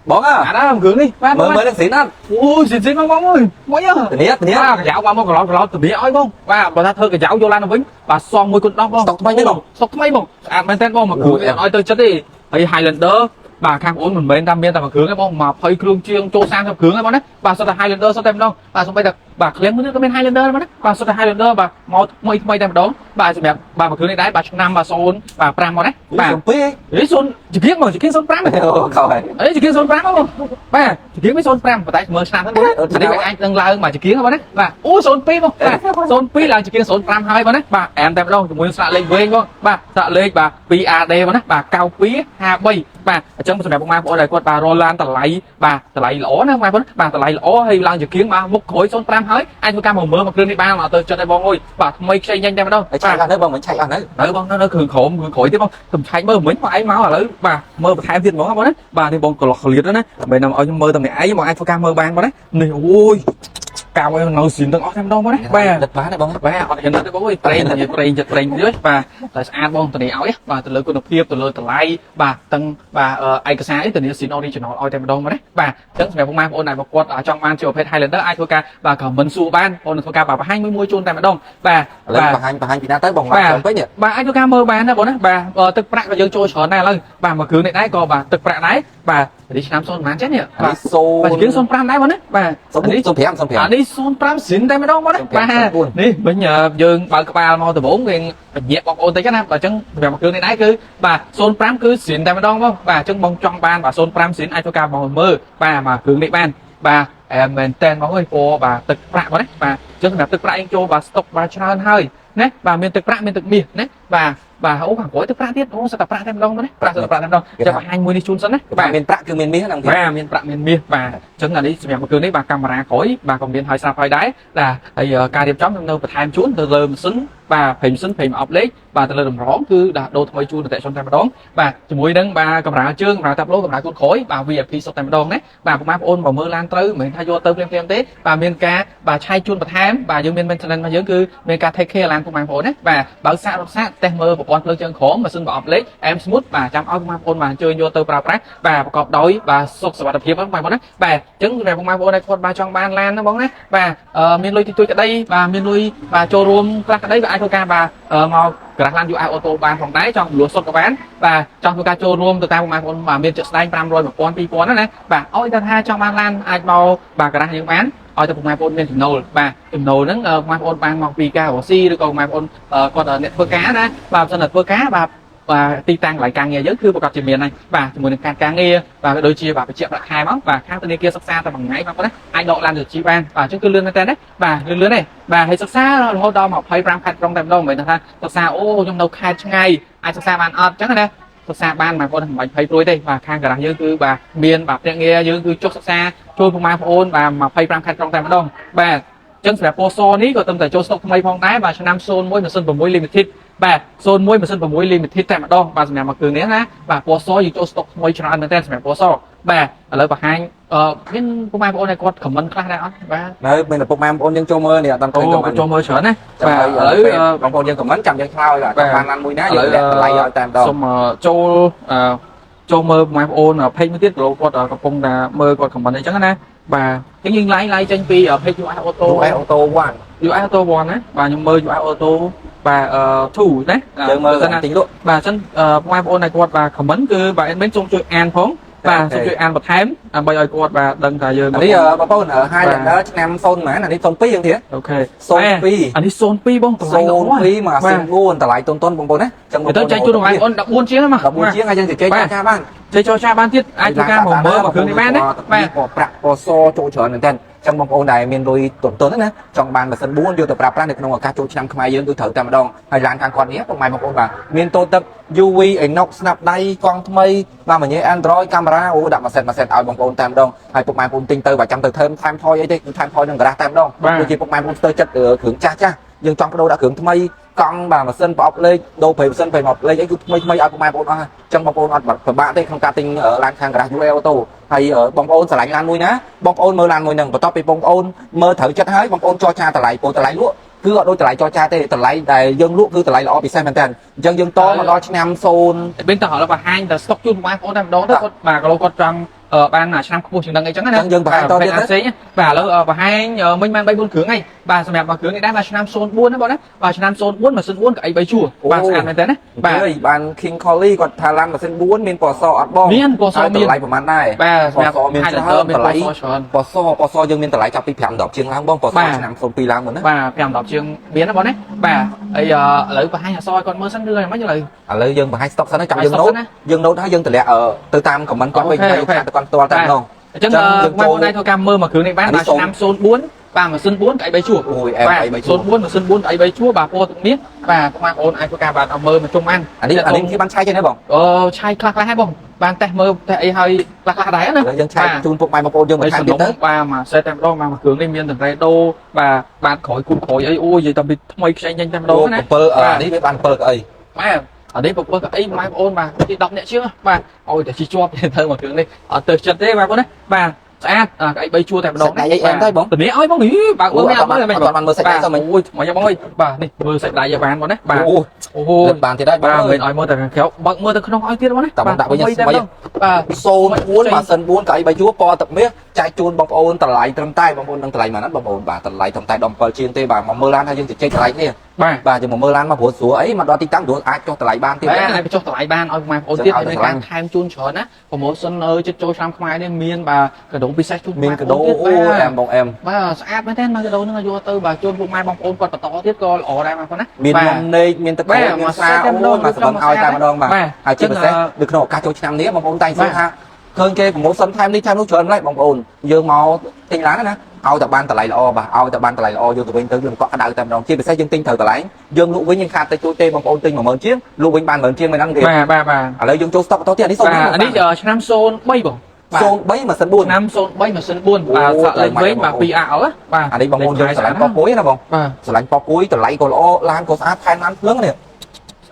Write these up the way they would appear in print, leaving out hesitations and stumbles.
បងអើ អាណាគ្រឿងនេះបាទ។ មើលមើលនឹងស៊ីនអត់? អូយស៊ីនស៊ីនបងបងអើយមកយើ ធានាធានា បាទកញ្ចៅបាទមកកន្លោតកន្លោតធានាឲ្យបងបាទបើថាធ្វើកញ្ចៅយកឡានទៅវិញបាទសងមួយគុណ10បង។ ស្តុកថ្មីទេបង? ស្តុកថ្មីបងស្អាតមែនតើបងមកគ្រឿងនេះអត់ឲ្យទៅចិត្តទេ។ហើយ Highlander បាទខាងបងមិនមែនតែមានតែមួយគ្រឿងទេបង20គ្រឿងជាងចូល30គ្រឿងទេបងណាបាទសុទ្ធតែ Highlander សុទ្ធតែម្ដងបាទសូម្បីតែបាទក្លៀងមួយនេះក៏មាន Highlander ដែរបងណាបាទសុទ្ធតែ Highlander បាទមកថ្មីថ្មីតែម្ដងបាទសម្រាប់បាទមួយគ្រឿងនេះដែរបាទឆ្នាំបាទ0បាទ5មកណាបាទ 07 ហេ0ជាងមកជាង05 អូខោហើយ អីជាង05មកបងបាទជាងមិន05ប៉ុន្តែមើលឆ្នាំហ្នឹងបងនេះវាអាចនឹងឡើងមកជាងបងណាបាទអូ02បងបាទ02ឡើងជាង05ហើយបងណាបាទអែមតែម្ដងជាមួយនឹងស្លាកលេខវែងបងបាទស្លាកលេខបាទ 2AD បងណាបាទ9253បាទអញ្ចឹងសម្រាប់បងប្អូនដែលគាត់បាទរឡានតម្លៃបាទតម្លៃល្អណាបងប្អូនបាទតម្លៃល្អហើយឡើងជាងបាទមុខក្រោយ05ហើយអាចធ្វើការមកមើលមកគ្រឿងនេះបានអត់ទៅចិត្តទេបងអើយបាទថ្មីខ្ចីញ៉ាញ់តែម្ដង។ ហើយឆែកអស់នៅបងមិនឆែកអស់នៅ? នៅបងនៅនៅគ្រឿងក្រោមគ្រឿងក្រោយទៀតបងខ្ញុំឆែកមើលមិញមកឯងមកឥឡូវបាទមើលបន្ថែមទៀតហ្មងបងណាបាទនេះបងកន្លោះកលៀតណាដើម្បីនាំឲ្យខ្ញុំមើលតែម្នាក់ឯងបងអាចធ្វើការមើលបានបងណានេះអូយកៅឲ្យនៅស៊ីនទាំងអស់តែម្ដងបងណាបាទ ដិតបានទេបង? បាទអត់ហ៊ានទេបងអើយប្រេងនិយាយប្រេងចិត្តប្រេងទៀតបាទតែស្អាតបងធានាឲ្យបាទទៅលើគុណភាពទៅលើតម្លៃបាទទាំងបាទឯកសារអីធានាស៊ីន original ឲ្យតែម្ដងបងណាបាទអញ្ចឹងសម្រាប់បងប្អូនដែលគាត់ចង់បានជាប្រភេទ Highlander អាចធ្វើការបាទ comment សួរបានបងនឹងធ្វើការបាទបង្ហាញមួយមួយជូនតែម្ដងបាទ។ ឥឡូវបង្ហាញបង្ហាញពីណាទៅបងឡើងពេញនេះ? បាទអាចធ្វើការមើលបានណាបងណាបាទទឹកប្រាក់ក៏យើងចូលច្រើនដែរឥឡូវបាទមួយគ្រឿងនេះដែរក៏បាទទឹកប្រាក់ដែរបាទនេះឆ្នាំ0ប៉ុន្មានចេះនេះ? បាទ នេះសូ បាទជាង05ដែរបងណាបាទ 05 05 អានេះ05ស៊ីនតែម្ដងបងណា 05 បាទ 04 នេះវិញយើងបើកក្បាលមកដំបូងគេបញ្ជាក់បងប្អូនតិចណាបាទអញ្ចឹងសម្រាប់មួយគ្រឿងនេះដែរគឺបាទ05គឺស៊ីនតែម្ដងបងបាទអញ្ចឹងបងចង់បានបាទ05ស៊ីនអាចធ្វើការមកមើលបាទមួយគ្រឿងនេះបានបាទអែមែនតែនបងអើយពណ៌បាទទឹកប្រាក់បងណាបាទអញ្ចឹងសម្រាប់ទឹកប្រាក់យើងចូលបាទស្តុកបាទច្រើនហើយណាបាទមានទឹកប្រាក់មានទឹកមាសណាបាទបាទអូខាងក្រោយទឹកប្រាក់ទៀតអូសិតតែប្រាក់តែម្ដងបងណាប្រាក់សិតតែប្រាក់តែម្ដងចាំបង្ហាញមួយនេះជូនសិនណា បាទមានប្រាក់គឺមានមាសហ្នឹងទៀត បាទមានប្រាក់មានមាសបាទអញ្ចឹងអានេះសម្រាប់មួយគ្រឿងនេះបាទកាមេរ៉ាក្រោយបាទក៏មានហើយស្រាប់ហើយដែរបាទហើយការរៀបចំខ្ញុំនៅបន្ថែមជូនទៅលើម៉ាស៊ីនបាទប្រេងម៉ាស៊ីនប្រេងអប់លេខបាទទៅលើតម្រងគឺដាក់ដូរថ្មីជូនអតិថិជនតែម្ដងបាទជាមួយនឹងបាទកម្រាលជើងកម្រាលតាប់ឡូកម្រាលកូនក្រោយបាទ VIP សុទ្ធតែម្ដងណាបាទពុកម៉ែបងប្អូនបើមើលឡានត្រូវមិនមែនថាយកទៅភ្លាមៗទេបាទមានការបាទឆែកជូនបន្ថែមបាទយើងមាន maintenance របស់យើងគឺមានការ take care ឡានពុកម៉ែបងប្អូនណាបាទបើសាករត់សាកតេស្តមើលប្រព័ន្ធភ្លើងជើងក្រោមម៉ាស៊ីនប្រអប់លេខអែម smooth បាទចាំឲ្យពុកម៉ែបងប្អូនបាទអញ្ជើញយកទៅប្រើប្រាស់បាទប្រកបដោយបាទសុខសុវត្ថិភាពហ្នឹងបងប្អូនណាបាទអញ្ចឹងសម្រាប់ពុកម៉ែបងប្អូនដែលគាត់បាទចង់បានឡានណាបងណាបាទមានលុយតិចតួចក្តីបាទមានលុយបាទចូលរួមខ្លះក្តីបាទអាចធ្វើការបាទមកក្រាស់ឡាន US Auto បានផងដែរចង់លួសសុទ្ធក៏បានបាទចង់ធ្វើការចូលរួមទៅតាមពុកម៉ែបងប្អូនបាទមានជាក់ស្ដែង500 1000 2000ណាណាបាទឲ្យតែថាចង់បានឡានអាចមកបាទក្រាស់យើងបានឲ្យតែពុកម៉ែបងប្អូនមានចំណូលបាទចំណូលហ្នឹងពុកម៉ែបងប្អូនបានមកពីការរកស៊ីឬក៏ពុកម៉ែបងប្អូនគាត់អ្នកធ្វើការណាបាទបើសិនតែធ្វើការបាទបាទទីតាំងកន្លែងការងារយើងគឺប្រកាសជាមានហើយបាទជាមួយនឹងការការងារបាទក៏ដូចជាបាទបញ្ជាក់ប្រាក់ខែមកបាទខាងធនាគារសិក្សាតែមួយថ្ងៃបងប្អូនណាអាចដកឡានទៅជីបានបាទអញ្ចឹងគឺលឿនមែនតើណាបាទលឿនលឿនទេបាទហើយសិក្សារហូតដល់25ខេត្តក្រុងតែម្ដងមិនមែនថាសិក្សាអូខ្ញុំនៅខេត្តឆ្ងាយអាចសិក្សាបានអត់អញ្ចឹងណាសិក្សាបានបងប្អូនមិនបាច់ភ័យព្រួយទេបាទខាងការ៉ាស់យើងគឺបាទមានបាទភ្នាក់ងារយើងគឺចុះសិក្សាជួយពុកម៉ែបងប្អូនបាទ25ខេត្តក្រុងតែម្ដងបាទអញ្ចឹងសម្រាប់ពណ៌សនេះក៏ត្រឹមតែចូលស្តុកថ្មីផងដែរបាទឆ្នាំ01ម៉ាស៊ីន6 limited បាទ01ម៉ាស៊ីន6 limited តែម្ដងបាទសម្រាប់មួយគ្រឿងនេះណាបាទពណ៌សយើងចូលស្តុកថ្មីច្រើនមែនទែនសម្រាប់ពណ៌សបាទឥឡូវបង្ហាញមានពុកម៉ែបងប្អូនដែលគាត់ comment ខ្លះដែរអត់បាទ? នៅមានតែពុកម៉ែបងប្អូនយើងចូលមើលនេះអត់តាន់ឃើ អូ ញ comment ចូលមើលច្រើនណា ចាំ បាទឥឡូវ បងប្អូនយើង comment ចាំយើងឆ្លើយបាទចង់បានឡានមួយណាយើងលាក់តម្លៃឲ្យតែម្ដង សូមចូលចូលមើលបងប្អូន page មួយទៀតព្រោះគាត់កំពុងតែមើលគាត់ comment អីចឹងណាបាទអញ្ចឹងយើង live live ចេញពី page US Auto US Auto 1 US Auto 1ណាបាទខ្ញុំមើល US Auto បាទ2ណា យើងមើល សិនណា ទិញលក់ បាទអញ្ចឹងបងប្អូនដែលគាត់បាទ comment គឺបាទ admin សូមជួយអានផងបាទសូមជួយអានបន្ថែមដើម្បីឲ្យគាត់បាទដឹងថាយើង អានេះបងប្អូន Highlander ឆ្នាំ0ប៉ុន្មានអានេះ02យើងទៀត OK 02 អានេះ02បងតម្លៃល្អ 02មក04តម្លៃតុនតុនបងប្អូនណាចឹងបង ទៅចែកជូនបងប្អូន14ជាងមក 14ជាងហើយយើងជជែកចរចាបាន ជ័យចរចាបានទៀតអាចធ្វើការមកមើលមកគ្រឿងនេះបានណាបាទ ពណ៌ប្រាក់ពណ៌សចូលច្រើនមែនតើចឹងបងប្អូនដែលមានលុយតុនតុនណាចង់បានម៉ាស៊ីន4យកទៅប្រើប្រាស់នៅក្នុងឱកាសចូលឆ្នាំខ្មែរយើងគឺត្រូវតែម្ដងហើយឡានខាងគាត់នេះពុកម៉ែបងប្អូនបាទមានតូទឹក UV inox ស្នាប់ដៃកង់ថ្មីបាទមញ៉េ Android កាមេរ៉ាអូដាក់មួយសេតមួយសេតឲ្យបងប្អូនតែម្ដងហើយពុកម៉ែបងប្អូនទិញទៅបាទចាំទៅថែមថែមថយអីទេគឺថែមថយនឹងការ៉ាស់តែម្ដងដូចជាពុកម៉ែបងប្អូនស្ទើរចិត្តគ្រឿងចាស់ចាស់យើងចង់បដូរដាក់គ្រឿងថ្មីកង់បាទម៉ាស៊ីនប្រអប់លេខដូរប្រេម៉ាស៊ីនប្រេប្រអប់លេខអីគឺថ្មីថ្មីឲ្យពុកម៉ែបងប្អូនអស់ចឹងបងប្អូនអត់ពិបាកទេក្នុងការទិញឡានខាងការ៉ាស់ UA Auto ហើយបងប្អូនស្រឡាញ់ឡានមួយណាបងប្អូនមើលឡានមួយហ្នឹងបន្ទាប់ពីបងប្អូនមើលត្រូវចិត្តហើយបងប្អូនចរចាតម្លៃពោតម្លៃលក់គឺអត់ដូចតម្លៃចរចាទេតម្លៃដែលយើងលក់គឺតម្លៃល្អពិសេសមែនតើអញ្ចឹងយើងតមកដល់ឆ្នាំ0 មានតើឥឡូវបង្ហាញតែស្តុកជូនបងប្អូនតែម្ដងទៅគាត់បាទក៏គាត់ចង់ បានឆ្នាំខ្ពស់ជាងនឹងអីចឹងណា ចឹងយើងបង្ហាញតទៀតទៅ ផ្សេងបាទឥឡូវបង្ហាញមិញបាន3 4គ្រឿងហើយបាទសម្រាប់មួយគ្រឿងនេះដែរបាទឆ្នាំ04ណាបងណាបាទឆ្នាំ04ម៉ាស៊ីន4កៅអី3ជួរបាទស្អាតមែនតើណា បា បាទ ទ អើយបាន King Collie គាត់ថាឡានម៉ាស៊ីន4មានពណ៌សអត់បង មានពណ៌ស ហើយ មាន តម្លៃប្រហែលដែរ បាទសម្រាប់ ពណ៌សមានច្រើន មាន តម្លៃ ពណ៌សច្រើន ពណ៌សពណ៌សយើងមានតម្លៃចាប់ពី5 10ជាងឡើងបងពណ៌ស បាទ ឆ្នាំ02ឡើងមុនណា បាទ5 10ជាងមានណាបងណាបាទហើយឥឡូវបង្ហាញអក្សរឲ្យគាត់មើលសិនឬយ៉ាងម៉េចឥឡូវ ឥឡូវយើងបង្ហាញ stock សិនណាចាំយើង បង្ហាញ ណូត stock សិនណា យើងណូតហើយយើងតម្លាក់ទៅតាម comment គាត់វិញ អូខេ ហើយ អូខេ ឆាតទៅគាត់ផ្ទាល់តែម្ដង អញ្ចឹង ចឹងយើង បងប្អូនអាចធ្វើការមើលមួយគ្រឿងនេះបាន អានេះ បាទឆ្នាំ04បាទម៉ាស៊ីន4កៅអី3ជួរ អូយអែម បាទ អី3ជួរ 04ម៉ាស៊ីន4កៅអី3ជួរបាទពណ៌ទឹកមាសបាទបងប្អូនអាចធ្វើការបាទឲ្យមើលមកជុំបាន អានេះអានេះគេបានឆែកទេណាបង អឺឆាយខ្លះខ្លះហើយបងបានតេស្តមើលតេស្តអីហើយខ្លះខ្លះដែរណា ឥឡូវយើងឆែកជូនពុកម៉ែបងប្អូនយើងបន្ ហើយសំណុំ ថែមទៀតទៅ បាទមកសេតតែម្ដងបាទមួយគ្រឿងនេះមានទាំងរ៉េដូបាទបាទក្រោយគូក្រោយអីអូយនិយាយតែពីថ្មីខ្ចីចេញតែម្ដងណា 7អានេះវាបាន7កៅអី បាទអានេះពពកអីម៉ែបងអូនបាទទី10នាក់ជាងបាទឲ្យតែជីជាប់ទៅមួយគ្រឿងនេះអត់ទៅចិត្តទេបាទបងណាបាទស្អាតកៅអី3ជួរតែម្ដង សាច់ដៃអីអែមដែរបង ធានាឲ្យបងនេះបើកមើលមិនអត់មើលមិន អត់បានមើលសាច់ដៃសោះមិញ អូយថ្មីបងអើយបាទនេះមើលសាច់ដៃឲ្យបានបងណាបាទ អូ អូហូ លិតបានទៀតហើយ បាទ បង មិនឲ្យមើលតែខាងក្រៅបើកមើលទៅក្នុងឲ្យទៀតបងណា តើបងដាក់វិញ ថ្មីតែម្ដងបាទ 04ម៉ាស៊ីន4កៅអី3ជួរពណ៌ទឹកមាសចែកជូនបងប្អូនតម្លៃត្រឹមតែបងប្អូននឹងតម្លៃប៉ុន្មានបងប្អូនបាទតម្លៃត្រឹមតែ17ជាងទេបាទមកមើលឡានថាយើងជជែកតម្លៃនេះ បាទ បាទយើងមកមើលឡានមកព្រោះស្រួលអីមកដល់ទីតាំងព្រោះអាចចុះតម្លៃបានទៀត បាទ ណា អាចបញ្ចុះតម្លៃបានឲ្យបងប្អូនទៀត ចឹងឲ្យ ហើយមានការថែមជូនច្រើនណា promotion អើយចិត្តចូលឆ្នាំខ្មែរនេះមានបាទកាដូពិសេសជូន មានកដោ បងប្ អូ អូនទៀត អែមបងអែម បាទស្អាតមែនទែនមកកាដូហ្នឹងឲ្យយកទៅបាទជូនពុកម៉ែបងប្អូនគាត់បន្តទៀតក៏ល្អដែរបងប្អូនណា មាន បាទ នំនេកមានទឹកក្រូច បាទ មានស្រា មក អូយមកសបឹងឲ្យតែម្ដងបាទ បាទ ហើយជាពិសេសនៅក្នុងឱកាសចូលឆ្នាំនេះបងប្អូនតែងសួរថាឃើញគេ promotion ថែមនេះថែមនោះច្រើនម្ល៉េះបងប្អូនយើងមកទិញឡានណាឲ្យតែបានតម្លៃល្អបាទឲ្យតែបានតម្លៃល្អយកទៅវិញទៅយើងកក់ក្ដៅតែម្ដងជាពិសេសយើងទិញត្រូវតម្លៃយើងលក់វិញយើងខាតតិចតួចទេបងប្អូនទិញ10000ជាងលក់វិញបាន10000ជាងមិនហ្នឹងទេ បាទបាទបាទ ឥឡូវយើងចូល stock បន្តទៀតអានេះ បាទអានេះឆ្នាំ03បងបាទ 03ម៉ាស៊ីន4 ឆ្នាំ03ម៉ាស៊ីន4បាទសាក់លេខវិញបាទ 2AL ណាបាទ អានេះបងប្អូនយើងស្រឡាញ់ប៉ពុយណាបង បាទ ស្រឡាញ់ប៉ពុយតម្លៃក៏ល្អឡានក៏ស្អាតថែមឡានភ្លឹងនេះ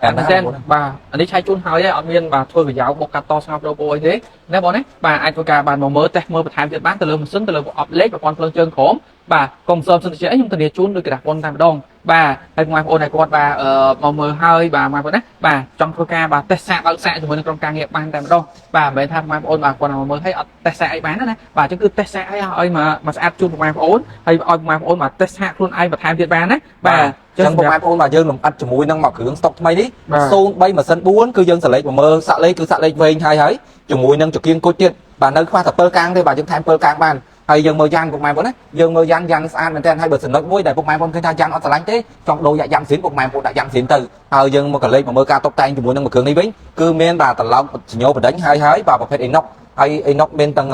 អត់មែនទេបាទអានេះឆែកជូនហើយហើយអត់មានបាទធ្វើប្រយោគបុកកាត់តស្ងប់រោបអីទេណាបងណាបាទអាចធ្វើការបានមកមើលតេស្តមើលបន្ថែមទៀតបានទៅលើម៉ាស៊ីនទៅលើប្រអប់លេខប្រព័ន្ធភ្លើងជើងក្រោមបាទកុំសើមសិនជាអីខ្ញុំធានាជូនដោយក្រាស់ប៉ុនតែម្ដងបាទហើយបងប្អូនឲ្យគាត់បាទមកមើលហើយបាទបងប្អូនណាបាទចង់ធ្វើការបាទតេស្តសាកបើកសាកជាមួយនឹងក្រុមការងារបានតែម្ដងបាទមិនមែនថាបងប្អូនបាទគាត់មកមើលហើយអត់តេស្តសាកអីបានណាបាទអញ្ចឹងគឺតេស្តសាកឲ្យឲ្យមកស្អាតជូនបងប្អូនហើយឲ្យបងប្អូនបាទតេស្តសាកខ្លួនឯងបន្ថែមទៀតបានណាបាទ ចឹងបងប្អូនបាទយើងលំអិតជាមួយនឹងមកគ្រឿងស្តុកថ្មីនេះ បាទ 03ម៉ាស៊ីន4គឺយើងសលេចមកមើលសាក់លេខគឺសាក់លេខវែងហើយហើយជាមួយនឹងចង្គៀងគុជទៀតបាទនៅខ្វះតែ7កាងទេបាទយើងថែម7កាងបានហើយយើងមើលយ៉ាងពុកម៉ែបងប្អូនណាយើងមើលយ៉ាងយ៉ាងស្អាតមែនទែនហើយបើសំណុចមួយដែលពុកម៉ែបងប្អូនឃើញថាយ៉ាងអត់ស្រឡាញ់ទេចង់ដូរយ៉ាំស៊ីនពុកម៉ែបងប្អូនដាក់យ៉ាំស៊ីនទៅហើយយើងមកកលេចមកមើលការតុបតែងជាមួយនឹងមួយគ្រឿងនេះវិញគឺមានបាទត្រឡោកសញ្ញោបដិញហើយហើយបាទប្រភេទអេណុកហើយអេណុកមានទាំង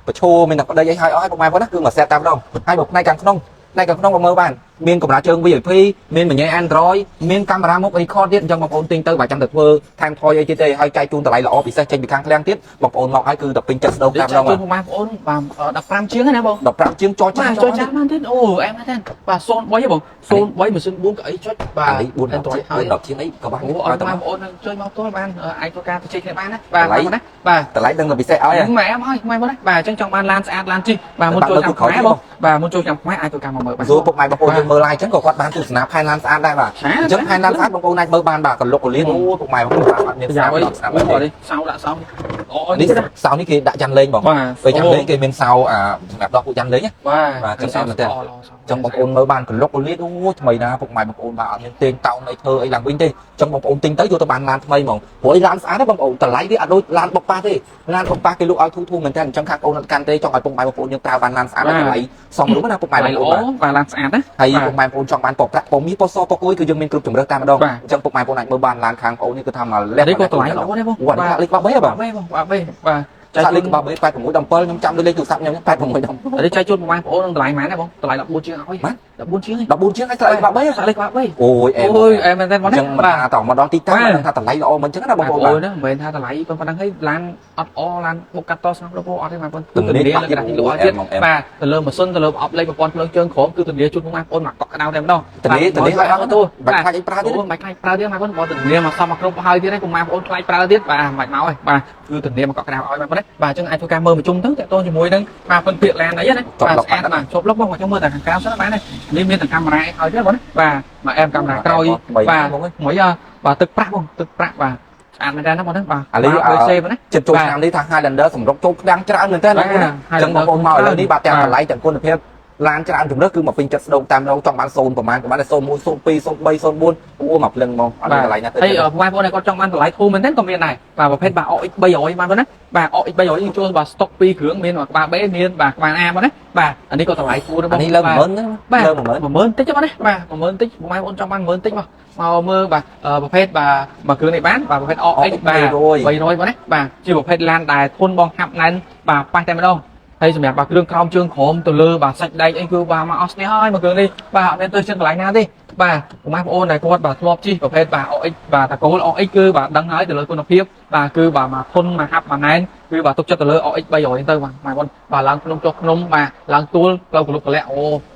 ប្រឈូមានទាំងប្តីអីហើយអស់ហើយពុកម៉ែបងប្អូនណាគឺមួយសេតតាមដងហើយបើផ្នែកខាងក្នុងផ្នែកខាងក្នុងមកមើលបានមានកម្រាលជើង VIP មានមញ៉េ Android មានកាមេរ៉ាមុខ record ទៀតអញ្ចឹងបងប្អូនទិញទៅបើចាំតែធ្វើថែមថយអីទៀតទេហើយចែកជូនតម្លៃល្អពិសេសចេញពីខាងឃ្លាំងទៀតបងប្អូនមកហើយគឺតែពេញចិត្តស្ដោង នេះ តាមដង ជូនបងប្អូនបាទ15ជាងណាបង 15ជាងចរចា បាទចូលចាស់បានទៀតអូអែមណាស់ទេបាទ03ហ៎បង03ម៉ាស៊ីន4កៅអីចុចបាទ អានេះ4 10ជាង ហើយ 10ជាងអីក៏បាន អូអត់ តែ បងប្អូននឹងជួយមកផ្ទាល់បានអាចធ្វើការទៅជែកគ្នាបានណាបាទបងណាបាទ តម្លៃដឹងតែពិសេសឲ្យ ម៉ែអមហើយម៉ែបងណាបាទអញ្ចឹងចង់បានឡានស្អាតឡានជិះបាទមុនចូលឆ្នាំខ្មែរបងបាទមុនចូលឆ្នាំខ្មែរអាចធ្វើការមកមើលបាន សួរពុកម៉ែបងប្អូនយើងមើល live អញ្ចឹងក៏គាត់បានទស្សនាផែនឡានស្អាតដែរបាទអញ្ចឹងផែនឡានស្អាតបងប្អូនអាចមើលបានបាទកលុកកលៀនអូពុកម៉ែបងប្អូនបាទអត់មានស្ យ៉ា នាម វអី អត់ស្នាម អូ អីទេ នេះសោដាក់សោអូ នេះ នេះណា សោនេះគេដាក់យ៉ាន់លេងបង បាទ ពេលយ៉ាន់លេងគេមានសោអាសម្រាប់ដោះពួកយ៉ាន់លេងណា បាទ បាទចឹង សោ មែនទេ ល្អ ចឹងបងប្អូនមើលបានកលុកកលៀនអូថ្មីណាពុកម៉ែបងប្អូនបាទអត់មានទាញតោនអីធ្វើអីឡើងវិញទេចឹងបងប្អូនទិញទៅយកទៅបានឡានថ្មីហ្មងព្រោះអីឡានស្អាតណាបងប្អូនតម្លៃវាអត់ដូចឡានបុកប៉ះទេឡានបុកប៉ះគេលក់ឲ្យធូរធូរមែនតើអញ្ចឹងខាងបងប្អូនអត់កាន់ទេចង់ឲ្យពុកម៉ែបងប្អូនយើងប្រើបានឡានស្អាតតម្លៃសមរម្យណាពុកម៉ែបងប្អូនបាទ បាទឡានស្អាតណា ហើយពុកម៉ែបងប្អូនចង់បានពណ៌ប្រាក់ពណ៌មាសពណ៌សពណ៌គួយគឺយើងមានគ្រប់ជម្រើសតែម្ដង បាទ អញ្ចឹងពុកម៉ែបងប្អូនអាចមើលបានឡានខាងបងប្អូននេះគឺថាមកលះ នេះក៏តម្លៃល្អដែរបង វ៉ានេះលេខបាក់3ហ៎បង បាទបងបាទបាទ ចាក់លេខបាក់3 86 17ខ្ញុំចាំលេខទូរស័ព្ទខ្ញុំ86 17 នេះចែកជូនបងប្អូននឹងតម្លៃប៉ុន្មានដែរបងតម្លៃ14ជាងឲ្យ14ជាង 14ជាងហើយថ្លៃបាក់3ហ៎ សាក់លេខបាក់3 អូយអែម អូយអែមមែនតើបង អញ្ចឹងមិន បាទ ថាតមកដល់ទីតាំងមិនដឹងថាតម្លៃល្អមិនអញ្ចឹងណាបងប្អូនបាទ អូយណាមិនមែនថាតម្លៃប៉ុណ្ណឹងហើយឡានអត់អឡានបុកកាត់តស្នាប់របស់អត់ទេបងប្អូនគឺធានាលើក្រាស់ទីលក់ឲ្យទៀតបាទទៅលើម៉ាស៊ីនទៅលើប្រអប់លេខប្រព័ន្ធភ្លើងជើងក្រោមគឺធានាជូនបងប្អូនមកកក់ក្ដៅតែម្ដង ធានាធានាឲ្យអត់ ទូ បាច់ខ្លាចអីប្រើទៀត អូមិនខ្លាចប្រើទៀតបងប្អូនបើធានាមកសមមកគ្រប់ហើយទៀតឯងបងប្អូនខ្លាចប្រើទៀតបាទមិនមកហើយបាទគឺធានាមកកក់ក្ដៅឲ្យបងប្អូនបាទអញ្ចឹងអាចធ្វើការមើលមួយជុំទៅតាក់ទងជាមួយនឹងបាទពិនភាកឡានអីណាបាទស្អាតបាទជប់លុកបងខ្ញុំមើលតែខាងក្រៅសិនបាទនេះមានតែកាមេរ៉ាឲ្យទៀតបងបាទមកអែមកាមេរ៉ាក្រោយបាទមួយបាទទឹកប្រាក់បងទឹកប្រាក់បាទស្ ស្អាតមែនតើណាបងណាបាទ អានេះ BC បងណា ចិត្តចូលឆ្នាំនេះថា Highlander សម្រុកចូលក្តាំងច្រើនមែនតើបងប្អូនណា បាទ ចឹងបងប្អូនមកឥឡូវនេះបាទទាំង បាទ តម្លៃទាំងគុណភាពឡានច្រើនជំរើសគឺមកពេញចិត្តស្ដូងតាមដងចង់បាន0ប្រហែលក៏បានដែរ01 02 03 04អូមកភ្លឹងមកអត់មានតម្លៃណាទៅ ហើយបងប្អូនដែលគាត់ចង់បានតម្លៃធូរមែនទែនក៏មានដែរបាទប្រភេទបាទ OX 300បានបងណាបាទ OX 300យើងចូលបាទ stock 2គ្រឿងមានក្បាល B មានបាទក្បាល A បងណាបាទអានេះក៏តម្លៃធូរដែរបង អានេះលើ10000ណា បាទ លើ10000 10000តិចទេបងណាបាទ10000តិចបងប្អូនចង់បាន10000តិចមកមកមើលបាទប្រភេទបាទមួយគ្រឿងនេះបានបាទប្រភេទ OX បាទ300បងណាបាទជាប្រភេទឡានដែលធន់បងហាប់ណែនបាទប៉ះតែម្ដងហើយសម្រាប់បាទគ្រឿងក្រោមជើងក្រោមទៅលើបាទសាច់ដែកអីគឺបាទមកអស់ស្នេះហើយមួយគ្រឿងនេះបាទអត់មានទៅជិតកន្លែងណាទេបាទបងប្អូនដែលគាត់បាទធ្លាប់ជិះប្រភេទបាទ OX បាទតកូល OX គឺបាទដឹងហើយទៅលើគុណភាពបាទគឺបាទមកធន់មកហាប់មកណែនគឺបាទទុកចិត្តទៅលើ OX 300ហ្នឹងទៅបាទបងប្អូនបាទឡើងភ្នំចុះភ្នំបាទឡើងទួលផ្លូវកលុកកលាក់អ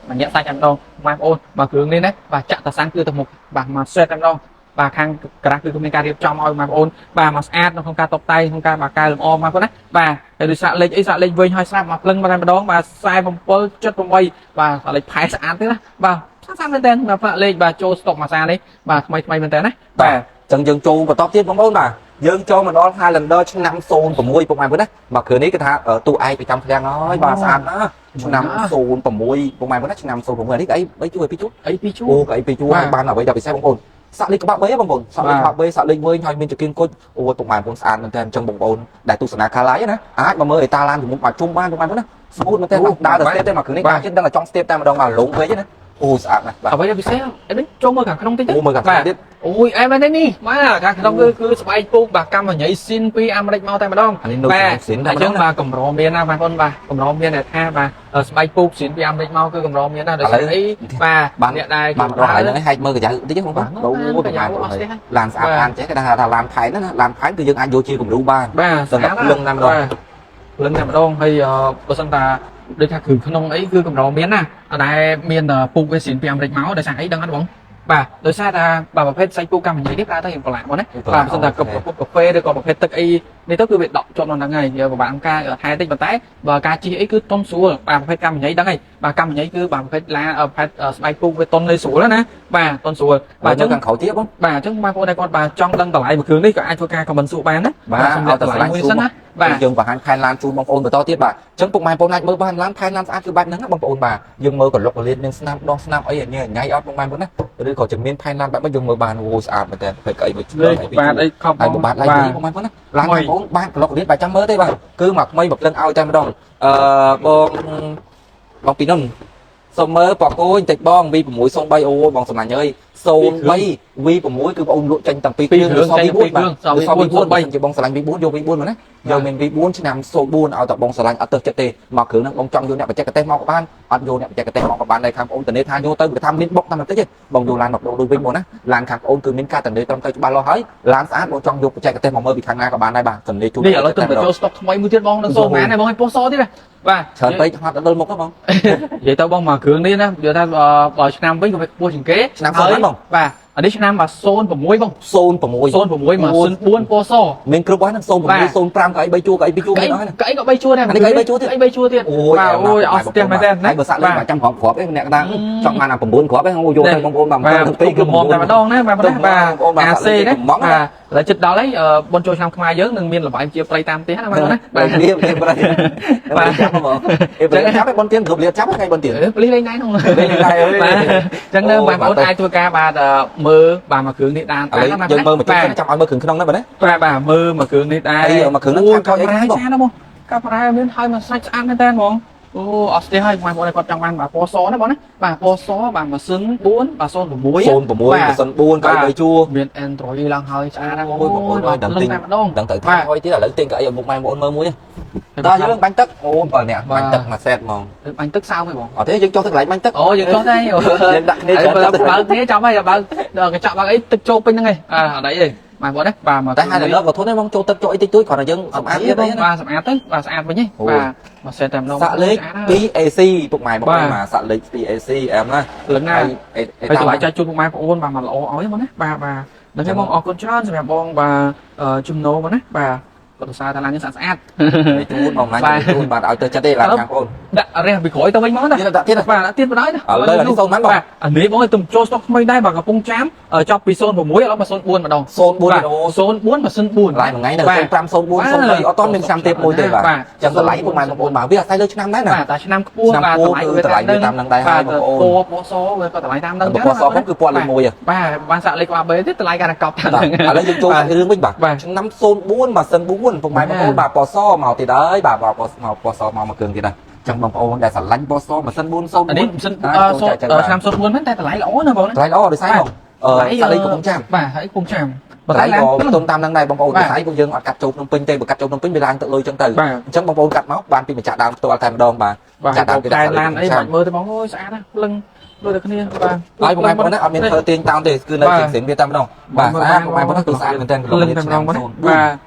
ូម្នាក់សាច់តែម្ដងបងប្អូនបាទគ្រឿងនេះណាបាទចាក់តសាំងគឺទៅមុខបាទមកសេតតែម្ដងបាទខាងក្រាស់គឺមានការរៀបចំឲ្យបងប្អូនបាទមកស្អាតនៅក្នុងការតុបតែងក្នុងការបាទកែលម្អបងប្អូនណាបាទហើយដូចសាក់លេខអីសាក់លេខវិញហើយស្រាប់មកភ្លឹងមកតែម្ដងបាទ47.8បាទសាក់លេខផែស្អាតទេណាបាទស្អាតមែនតើបាទផ្លាកលេខបាទចូលស្តុកមួយសានេះបាទថ្មីថ្មីមែនតើណា បាទចឹងយើងចូលបន្តទៀតបងប្អូនបាទយើងចូលមកដល់ Highlander ឆ្នាំ06ពុកម៉ែបងប្អូនណាបាទគ្រឿងនេះគឺថាទូឯកប្រចាំឃ្លាំងហើយបាទស្អាតណាស់ឆ្នាំ06ពុកម៉ែបងប្អូនណាឆ្នាំ06នេះកៅអី3ជួរ2ជួរ អីពីរជួរ អូកៅអី2ជួរ បាទ ហើយបានអ្វីដល់ពិសេសបងប្អូនសាក់លេខក្បាប់3បងប្អូនសាក់លេខក្បាប់3សាក់លេខវិញហើយមានចង្គៀងគុជអូពុកម៉ែបងប្អូនស្អាតមែនតើអញ្ចឹងបងប្អូនដែលទស្សនាខាឡាយណាអាចមកមើលអេតាឡានជំនុំបាទជុំបានពុកម៉ែបងប្អូនណាស្មូតមែនតើបាទដើរទៅ step ទេមកគ្រឿងនេះដើរចិត្តដឹងតែចង់ step តែម្ដងបាទលងពេកណាអូស្អាតណាស់បាទ អ្វីដែលពិសេសអីនេះចូលមើលខាងក្នុងតិចទៅ អូមើលខាងក្នុងទៀត អូយអែមែនទេនេះបាទខាងក្នុងគឺគឺស្បែកពូកបាទកម្មញ៉ៃស៊ីនពីអាមេរិកមកតែម្ដង អានេះនៅ បាទ ស៊ីនតែ អញ្ ម្ដងណា ចឹងបាទកម្រមានណាបងប្អូនបាទកម្រមានដែលថាបាទស្បែកពូកស៊ីនពីអាមេរិកមកគឺកម្រមានណាដោយសារអីបាទ បាន អ្នកដែល បានមកដល់ហើយហ្នឹងហែកមើលកាយ៉ៅតិចហ្នឹងបង បាទ អូ កាយ៉ៅ ប្រហែល អស់ស្ទះហើយ ឡានស្អាតឡានចេះគេថាឡានផែនណាឡានផែនគឺយើងអាចយកជាគំរូបាន បាទ សម្រាប់លឹងតែម្ដង បាទលឹងតែម្ដងហើយបើសិនតាដូចថាគ្រឿងក្នុងអីគឺកម្រមានណាអត់ដែលមានតែពូកវាស៊ីនពីអាមេរិកមកដោយសារអីដឹងអត់បងបាទដោយសារថាបាទប្រភេទសាច់ពូកកម្មញ៉ៃនេះប្រើទៅរៀងប្រឡាក់បងណាបាទបើសិនតាកពុបកាហ្វេឬក៏ប្រភេទទឹកអីនេះទៅគឺវាដក់ជាប់នៅហ្នឹងហើយវាពិបាកក្នុងការថែតិចប៉ុន្តែបើការជិះអីគឺតុនស្រួលបាទប្រភេទកម្មញ៉ៃដឹងហើយបាទកម្មញ៉ៃគឺបាទប្រភេទឡាប្រភេទស្បែកពូកវាតុនលេស្រួលណាបាទតុនស្រួល បាទ បាទអញ្ចឹង ខាងក្រោយទៀតបង បាទអញ្ចឹងបងប្អូនដែលគាត់បាទចង់ដឹងតម្លៃមួយគ្រឿងនេះក៏អាចធ្វើការ comment សួរបានណា បាទ សម្រាប់តម្លៃមួយសិនណាបាទ យើងបង្ហាញផែនឡានជូនបងប្អូនបន្តទៀតបាទអញ្ចឹងពុកម៉ែបងប្អូនអាចមើលបានឡានផែនឡានស្អាតគឺបែបហ្នឹងណាបងប្អូនបាទយើងមើលកលុកកលៀនមានស្នាមដងស្នាមអីញ៉ៃញ៉ៃអត់បងប្អូនណាឬក៏จะមានផែនឡានបែបនេះយើងមើលបានអូស្អាតមែនតើពេកអីមួយ លេខបាទអីខំ ហើយបំបត្តិឡៃនេះបងប្អូនណាឡានបងប្អូនបានកលុកលៀនបាទចាំមើលទេបាទគឺមកថ្មីមកភ្លឹងឲ្យតែម្ដងអឺបងបងពីនុនសូមមើលបកគោបន្តិចបង V603 អូបងសំឡាញ់អើយ03 V6 គឺបងអូនលក់ចេញតាំងពីគ្រឿង ចេញពីគ្រឿង សល់ V4 បាទជាបងស្រឡាញ់ V4 យក V4 មកណាយកមាន V4 ឆ្នាំ04ឲ្យតែបងស្រឡាញ់អត់ទៅចិត្តទេមកគ្រឿងហ្នឹងបងចង់យកអ្នកបច្ចេកទេសមកក៏បានអត់យកអ្នកបច្ចេកទេសមកក៏បានដែរខាងបងអូនធានាថាយកទៅវាថាមានបុកតាមបន្តិចទេបងយកឡានមកដូរដូចវិញមកណាឡានខាងបងអូនគឺមានការធានាត្រឹមត្រូវច្បាស់លាស់ហើយឡានស្អាតបងចង់យកបច្ចេកទេសមកមើលពីខាងណាក៏បានដែរបាទធានាជូន នេះឥឡូវទៅចូលស្តុកថ្មីមួយទៀតបងនឹងសូម៉ានហើយបងឲ្យពោះសទៀតណាបាទ ច្រើនពេកហត់ដល់មុខហ៎បង និយាយទៅបងមកគ្រឿងនេះណានិយាយថាបើឆ្នាំវិញក៏វាខ្ពស់ជាងគេ ឆ្នាំសូន្យហ្នឹងបង បាទអានេះឆ្នាំបាទ06បង 06 06មក04ពណ៌ស មានគ្រប់ហើយហ្នឹង06 05ក៏អី3ជួរក៏អី2ជួរ កៅ មានអស់ហ្នឹង កៅអីក៏3ជួរដែរ អានេះកៅអី3ជួរទៀត កៅអី3ជួរទៀត អូយ បាទអូយអស់ស្ទះមែនទេណា ហើយបើសាក់លេខបាទចាំគ្រាប់គ្រាប់ឯងអ្នកតាចង់បានអា9គ្រាប់ឯងអូយកទៅបងប្អូនបាទ បាទ ពីរគឺ គឺមុំតែម្ដងណាបាទណាបាទ បងប្អូនបាទ អាសេណា កំង បាទឥឡូវចិត្តដល់ហើយបុណ្យចូលឆ្នាំខ្មែរយើងនឹងមានលបែងជាប្រៃតាមផ្ទះណាបងណា បាទ បាទ នេះនេះប្រៃបាទចាប់ហ្មងអេប្រៃចាប់ឯងបុណ្យទៀនគ្រប់លាចាប់ថ្ងៃបុណ្យទៀន ប៉លីសលេងណៃនោះ លេងណៃអើយ បាទអញ្ចឹងនៅបងប្អូនអាចធ្វើការបាទមើលបាទមួយគ្រឿងនេះដែរ ឥឡូវយើងមើលមួយជុំចាំឲ្យមើលគ្រឿងក្នុងហ្នឹងបាទណា បាទបាទមើលមួយគ្រឿងនេះដែរ ហើយមួយគ្រឿងហ្នឹង អូ ខាងក្រោយ កាមេរ៉ា អីបង ស្អាតណាស់បងកាមេរ៉ាមានហើយមកសាច់ស្អាតមែនតើហ្មងអូអត់ស្ទះហើយបងប្អូនគាត់ចង់បានបាទពណ៌សណាបងណាបាទពណ៌សបាទម៉ាស៊ីន4បាទ06 06ម៉ាស៊ីន4កៅ3ជួរ មាន Android ឡើងហើយស្អាតណាស់បង អូយបងប្អូនអើយ បាទលឹ ដឹងទិញ ងតែម្ដង ដឹងទៅថយទៀតឥឡូវទិញកៅអីឲ្យមុខម៉ែបងប្អូនមើលមួយតើយើងបាញ់ទឹកអូ7នាក់បាញ់ទឹកមួយសេតហ្មង បាញ់ទឹកសើមហ៎បង អត់ទេយើងចុះទៅកន្លែងបាញ់ទឹក អូយើងចុះដែរ យើងដាក់គ្នាច្រើន បើបើគ្នាចាំហើយបើកញ្ចក់បើអីទឹកចូលពេញហ្នឹងឯងអត់អីទេបាទបងណាបាទមក តែហើយដល់ក៏ធន់ដែរបងចូលទឹកចូលអីតិចតួចគ្រាន់តែយើងសម្អាតទៀតអីណា បាទសម្អាតទៅបាទស្អាតវិញហី អូយ បាទមកសេតតែម្ដង សាក់លេខ 2AC ពុកម៉ែបងប្អូនបាទសាក់លេខ 2AC អែមណា លឹងណា ហើយ ហើយតម្លៃចែកជូនពុកម៉ែបងប្អូនបាទមកល្អឲ្យបងណាបាទបាទដល់ហើយបងអរគុណច្រើនសម្រាប់បងបាទចំណូលបងណាបាទគាត់សរសើរថាឡានយើងស្អាតស្អាត ជូនបងណាជូនបាទឲ្យទៅចិត្តទេឡានខាងបង ដាក់រះពីក្រោយទៅវិញមកណា ទៀតដាក់ទៀត បាទដាក់ទៀតបណ្ដោយណា ឥឡូវអានេះសូន្យប៉ុន្មានបង បាទអានេះបងឲ្យទំចូលស្តុកថ្មីដែរបាទកំពុងចាំចប់ពី06ឥឡូវមក04ម្ដង 04 បាទ អូ 04ម៉ាស៊ីន4 ថ្លៃមួយថ្ងៃនៅ05 04 03អត់តមានឆ្នាំទៀតមួយទេបាទ បាទ ចឹងតម្លៃពុកម៉ែបងប្អូនបាទវាអាស្រ័យលើឆ្នាំដែរណា បាទតែឆ្នាំខ្ពស់ ឆ្នាំ បាទ ខ្ពស់ តម្លៃវា គឺតម្លៃវាតាមនឹងដែរហើយបងប្អូន ពណ៌ពណ៌សវាក៏តម្លៃតាមនឹង បើពណ៌សផងគឺពណ៌លេខ1ហ៎ បាទបានសាក់លេខក្បាលបេទៀតតម្លៃកាន់តែកប់តាម បាទ នឹង ឥឡូវយើងចូលសាច់រឿងវិញបាទ បាទ ឆ្នាំ04ម៉ាស៊ីន4ពុកម៉ែបងប្អូនបាទពណ៌សមកទៀតហើយបាទពណ៌មកពណ៌សមកមួយគ្រឿងទៀតហើយចឹងបងប្អូនដែលស្រឡាញ់ពណ៌សម៉ាស៊ីន404 អានេះម៉ាស៊ីន អាច អឺ ចូលចែកចាយ ឆ្នាំ04មែនតែតម្លៃល្អណាស់បងណា តម្លៃល្អដោយសារបងអឺសាលីកំពុងចាំ បាទហើយកំពុងចាំ តម្លៃក៏ផ្ទុំតាមនឹងដែរបងប្អូន បាទ ដោយសារពួកយើងអត់កាត់ចូលភ្នំពេញទេបើកាត់ចូលភ្នំពេញវាឡើងទឹកលុយចឹងទៅ បាទ អញ្ចឹងបងប្អូនកាត់មកបានពីម្ចាស់ដើមផ្ទាល់តែម្ដងបាទ បាទ ចាក់តាម តែឡានអី ចាំ បាច់មើលទៅបងអូយស្អាតណាស់ភ្លឹងដូចតែគ្នាបាទ ហើយបងប្អូនណាអត់មានធ្វើទាញតោនទេគឺនៅជាងវាតែម្ដងបាទស្អាតបងប្អូនណាគឺស្អាតមែនទែន ភ្លឹងតែម្ដងបងណាបាទ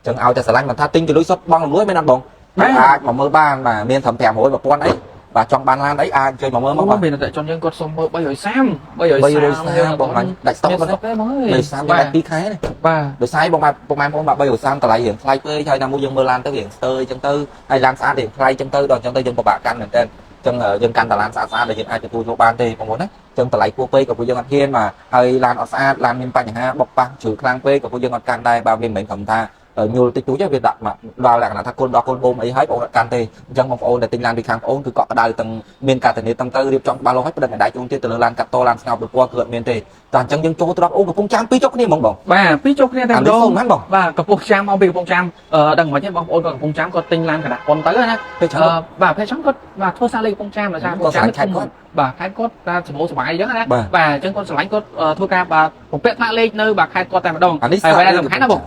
ចឹងឲ្យតែស្រឡាញ់មិនថាទិញទៅលុយសុទ្ធបងលួយមែនអត់បង បាទ អាចមកមើលបានបាទមានត្រឹម500 1000អីបាទចង់បានឡានអីអាចជួយមកមើលមកបាទ មានអតិថិជនយើងគាត់សុំមើល330 330បងឡាញដាច់ស្តុក មាន បង ស្តុកទេបងអើយ 330យើងដាច់2ខែនេះ បាទ ដោយសារបងបាទបងប្អូនបាទ330តម្លៃរៀងថ្លៃពេកហើយណាមួយយើងមើលឡានទៅរៀងស្ទើរចឹងទៅហើយឡានស្អាតរៀងថ្លៃចឹងទៅដល់ចឹងទៅយើងពិបាកកាន់មែនតើចឹងយើងកាន់តែឡានស្អាតស្អាតដែលយើងអាចទទួលយកបានទេបងប្អូនណាចឹងតម្លៃគួរពេកក៏ពួកយើងអត់ហ៊ានបាទហើយឡានអត់ស្អាតឡានមានបញ្ហាបុកប៉ះជ្រុលខ្លាំងពេកក៏ពួកយើងអត់កាន់ដែរបាទវាមិនមែនគ្រាន់ថាញូលតិចតួចទេវាដាក់មកដល់លក្ខណៈថាគុណដល់គុណបូមអីហើយបងប្អូនអត់កាន់ទេអញ្ចឹងបងប្អូនដែលទិញឡានពីខាងបងប្អូនគឺកក់ក្ដៅទាំងមានការធានាត្រឹមត្រូវរៀបចំច្បាស់លាស់ហើយផ្ដិតដៃជូនទៀតទៅលើឡានកាត់តឡានស្ងោបដោយពណ៌គឺអត់មានទេតែអញ្ចឹងយើងចូលត្រង់អូកំពុងចាំពីរចុកគ្នាហ្មងបង បាទពីរចូលគ្នាតែ អានេះ ម្ដង សូន្យហ្នឹងបង បាទកំពុងចាំមកពីកំពុងចាំដឹងមិនទេបងប្អូនក៏កំពុងចាំគាត់ទិញឡានកណ្ដាស់ប៉ុនទៅណា ពេលច្រើន បាទពេលចាំគាត់បាទធ្វើសារលេខកំពុងចាំដោយសារកំពុងចាំ គាត់ស្រឡាញ់ខេត្តគាត់ បាទខេត្តគាត់បាទសម្បូរសប្បាយអញ្ចឹងណា បាទ បាទអញ្ចឹងគាត់ស្រឡាញ់គាត់ធ្វើការបាទបំពាក់ថ្នាក់លេខនៅបាទខេត្តគាត់តែម្ដង អានេះ ហើយអ្វីដែលសំខាន់ណាបង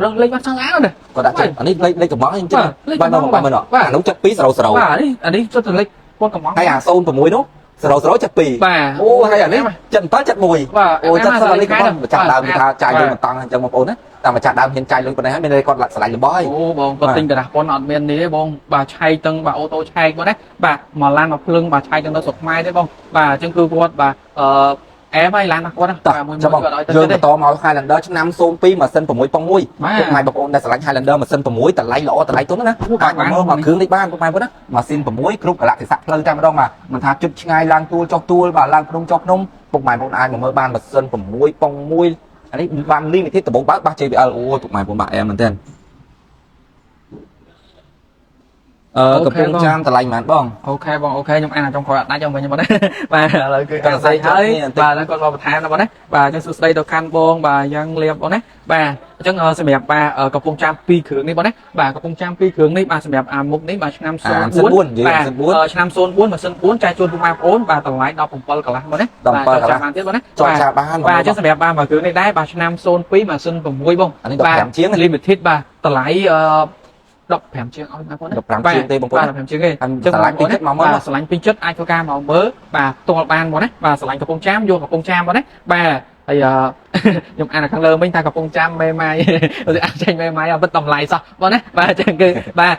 រកលេខបានសង្អាណា គាត់ដាក់ចិត្តអានេះលេខលេខកំងខ្ញុំចិត្ត បាទលេខកំង បាទមើល បាទ អានោះចិត្ត2 0 0 បាទនេះអានេះសុទ្ធតែលេខគាត់កំង ហើយអា06នោះ0 0ចិត្ត2 បាទ អូហើយអានេះចិត្ត7ចិត្ត1 បាទ អូចិត្តសិលលេខកំងម្ចាស់ដើមគេថាចាយលុយមិនតង់អញ្ចឹងបងប្អូនណាតែម្ចាស់ដើមហ៊ានចាយលុយប៉ុណ្ណេះហើយមានន័យគាត់ស្រឡាញ់របស់ហើយ អូបងគាត់ទិញកណ្ដាស់ប៉ុនអត់មាននេះទេបងបាទឆែកទាំងបាទអូតូឆែកបងណាបាទមកឡានមកភ្លឹងបាទឆែកទាំងនៅស្រុកខ្មែរទេបងបាទអញ្ចឹងគឺគាត់បាទអឺអែមហើយឡានរបស់គាត់ណា តោះ បាទមួយ ចាំបង មួយគាត់ឲ្យទៅទេ យើងបន្តមក Highlander ឆ្នាំ02ម៉ាស៊ីន6.1 បាទ ពុកម៉ែបងប្អូនដែលស្រឡាញ់ Highlander ម៉ាស៊ីន6តម្លៃល្អតម្លៃទន់ណាអាចមកមើលមកគ្រឿងនេះបានពុកម៉ែបងប្អូនណាម៉ាស៊ីន6គ្រប់កលៈទេសៈផ្លូវតែម្ដងបាទមិនថាជិតឆ្ងាយឡើងទួលចុះទួលបាទឡើងភ្នំចុះភ្នំពុកម៉ែបងប្អូនអាចមកមើលបានម៉ាស៊ីន6.1អានេះបាន limited ដំបូងបើកបាស JBL អូយពុកម៉ែបងប្អូនបាទអែមមែនទែនអឺកំពុងចាំតម្លៃប៉ុន្មានបង OK បង OK ខ្ញុំអានចុងក្រោយអត់ដាច់ខ្ញុំវិញបងណាបាទឥឡូវគឺ គាត់សរសេរ ហើយ គ្នាបន្តិច បាទឥឡូវគាត់មកបន្ថែមណាបងណាបាទអញ្ចឹងសួស្តីដល់ខាន់បងបាទយ៉ាងលៀបបងណាបាទអញ្ចឹងសម្រាប់បាទកំពុងចាំ2គ្រឿងនេះបងណាបាទកំពុងចាំ2គ្រឿងនេះបាទសម្រាប់អាមុខនេះបាទឆ្នាំ អាម៉ាស៊ីន 04 4និយាយ បាទ ម៉ាស៊ីន4 ឆ្នាំ04ម៉ាស៊ីន4ចែកជូនពុកម៉ែបងប្អូនបាទតម្លៃ17កន្លះបងណា 17 បាទចរចាបានទៀតបងណា ចរចាបាន បាទអញ្ចឹងសម្រាប់បាទមួយគ្រឿងនេះដែរបាទឆ្នាំ02ម៉ាស៊ីន6បង អានេះ បាទ 15ជាង limited បាទតម្លៃ15ជាងឲ្យបងប្អូនណា 15ជាងទេបងប្អូន បាទ15ជាងទេ ហើយស្រឡាញ់ពេញចិត្តមកមើល បាទស្រឡាញ់ពេញចិត្តអាចធ្វើការមកមើលបាទផ្ទាល់បានបងណាបាទស្រឡាញ់កំពង់ចាមយកកំពង់ចាមបងណាបាទហើយខ្ញុំអាននៅខាងលើវិញថាកំពង់ចាមមេម៉ាយ អានចេញមេម៉ាយអត់ពិតតម្លៃសោះបងណាបាទអញ្ចឹងគឺបាទ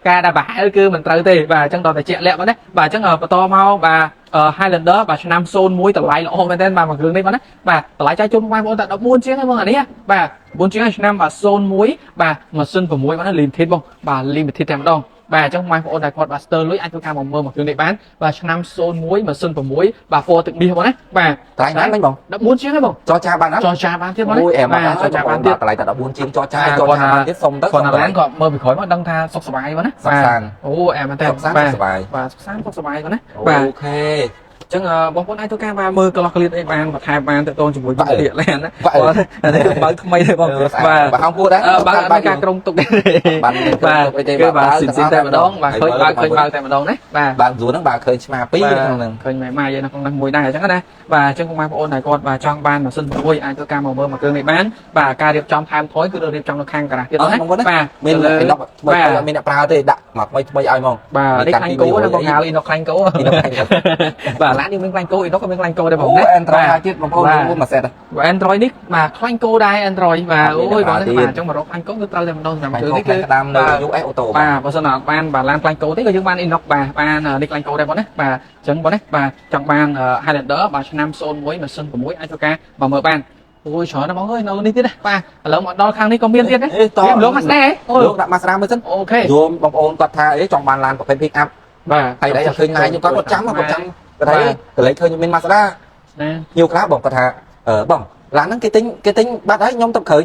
ការដែលប្រហែលគឺមិនត្រូវទេបាទអញ្ចឹងដល់តែជាក់លាក់បងណាបាទអញ្ចឹងបន្តមកបាទ Highlander បាទឆ្នាំ01តម្លៃល្អមែនទែនបាទមួយគ្រឿងនេះបងណាបាទតម្លៃចាយជូនបងប្អូនតែ14ជាងហ្នឹងបងអានេះបាទ14ជាងឆ្នាំបាទ01បាទម៉ាស៊ីន6បងណា limited បងបាទ limited តែម្ដងបាទអញ្ចឹងបងប្អូនដែលគាត់បាទស្ទើរលុយអាចធ្វើការមកមើលមួយគ្រឿងនេះបានបាទឆ្នាំ01ម៉ាស៊ីន6បាទពណ៌ទឹកមាសបងណាបាទ តម្លៃប៉ុន្មានបង 14ជាងហ្នឹងបង ចរចាបានអត់ ចរចាបានទៀតបងណា អូយអែម បាទចរចាបានទៀត តម្លៃតែ14ជាងចរចាចរចាបានទៀតសុំទៅ គាត់ណាឡានក៏មើលពីក្រោយមកដឹងថាសុខសប្បាយបងណា សុខសាន្ត អូអែមមែនតើ សុខសាន្ត បាទ សុខសប្បាយ បាទសុខសាន្តសុខសប្បាយបងណា អូ បាទ ខេ អញ្ចឹងបងប្អូនអាចធ្វើការបាទមើលកន្លោះកលៀតអីបានបន្ថែមបានទៅតងជាមួយ បាទ វិទ្យាឡានណា បាទ បាទអានេះគឺបើកថ្មីទេបង បាទ បាទ បើហោងពួរដែរ បើកអត់មានការក្រុងទុកទេ បានមានក្រុងទុកអីទេ គឺ បាទ បាទស៊ីនស៊ីនតែម្ដងបាទឃើញបើកឃើញបើកតែម្ដងណាបាទ បើកស្រួលហ្នឹងបើឃើញឆ្មាពីរនៅក្នុងហ្នឹង ឃើញម៉ែម៉ាយនៅក្នុងហ្នឹងមួយដែរអញ្ចឹងណាបាទអញ្ចឹងបងប្អូនដែលគាត់បាទចង់បានម៉ាស៊ីន6អាចធ្វើការមកមើលមកគ្រឿងនេះបានបាទការរៀបចំថែមថយគឺរៀបចំនៅខាងការ៉ាស់ទៀតណា អត់បងប្អូនណា បាទ មាន លើ អីណុកថ្មីថ្មីអត់មានអ្នកប្រើទេដាក់មកថ្មីថ្មីឲ្យហ្មង បាទនេះខ្លាញ់គោណាបងហៅអ៊ីណុកខ្លាញ់គោ អ៊ីណុកខ្លាញ់គោ បាទឡាននេះមានខ្លាញ់គោអ៊ីណុកក៏មានខ្លាញ់គោដែរបង អូ ណា Android ហើយទៀតបងប្អូន បាទ មួយសេត បាទ Android នេះបាទខ្លាញ់គោដែរ Android បាទ អត់មាន អូយបង អ្នកប្រើទៀត នេះបាទអញ្ចឹងមករកខ្លាញ់គោគឺត្រូវតែម្ដងសម្រាប់ ខ្លាញ់ គ្រឿងនេះគឺគោខ្លាញ់ក្តាមនៅ US Auto បាទបើសិនណាអត់បានបាទឡានខ្លាញ់គោទេក៏យើងបាន Inox បាទបាននេះខ្លាញ់គោដែរបងណាបាទអញ្ចឹងបងណាបាទចង់បាន Highlander បាទឆ្នាំ01ម៉ាស៊ីន6អាចធ្វើការមកមើលបានអូយច្រើនណាស់បងអើយនៅនេះទៀតណាបាទឥឡូវមកដល់ខាងនេះក៏មានទៀតណា អេត លោកមកស្នេហ៍អូយ លោកដាក់ Mazda មើលសិន អូខេ យមបងប្អូនគាត់ថាអេចង់បានឡានប្រភេទ pick up បាទ ហើយដែលឃើញឡាយខ្ញុំគាត់ចាំគាត់ចាំគាត់ថាកន្លែងឃើញមាន Mazda ណា ញៀវខ្លះបងគាត់ថាអឺបងឡានហ្នឹងគេទិញគេទិញបាត់ហើយខ្ញុំទៅឃើញ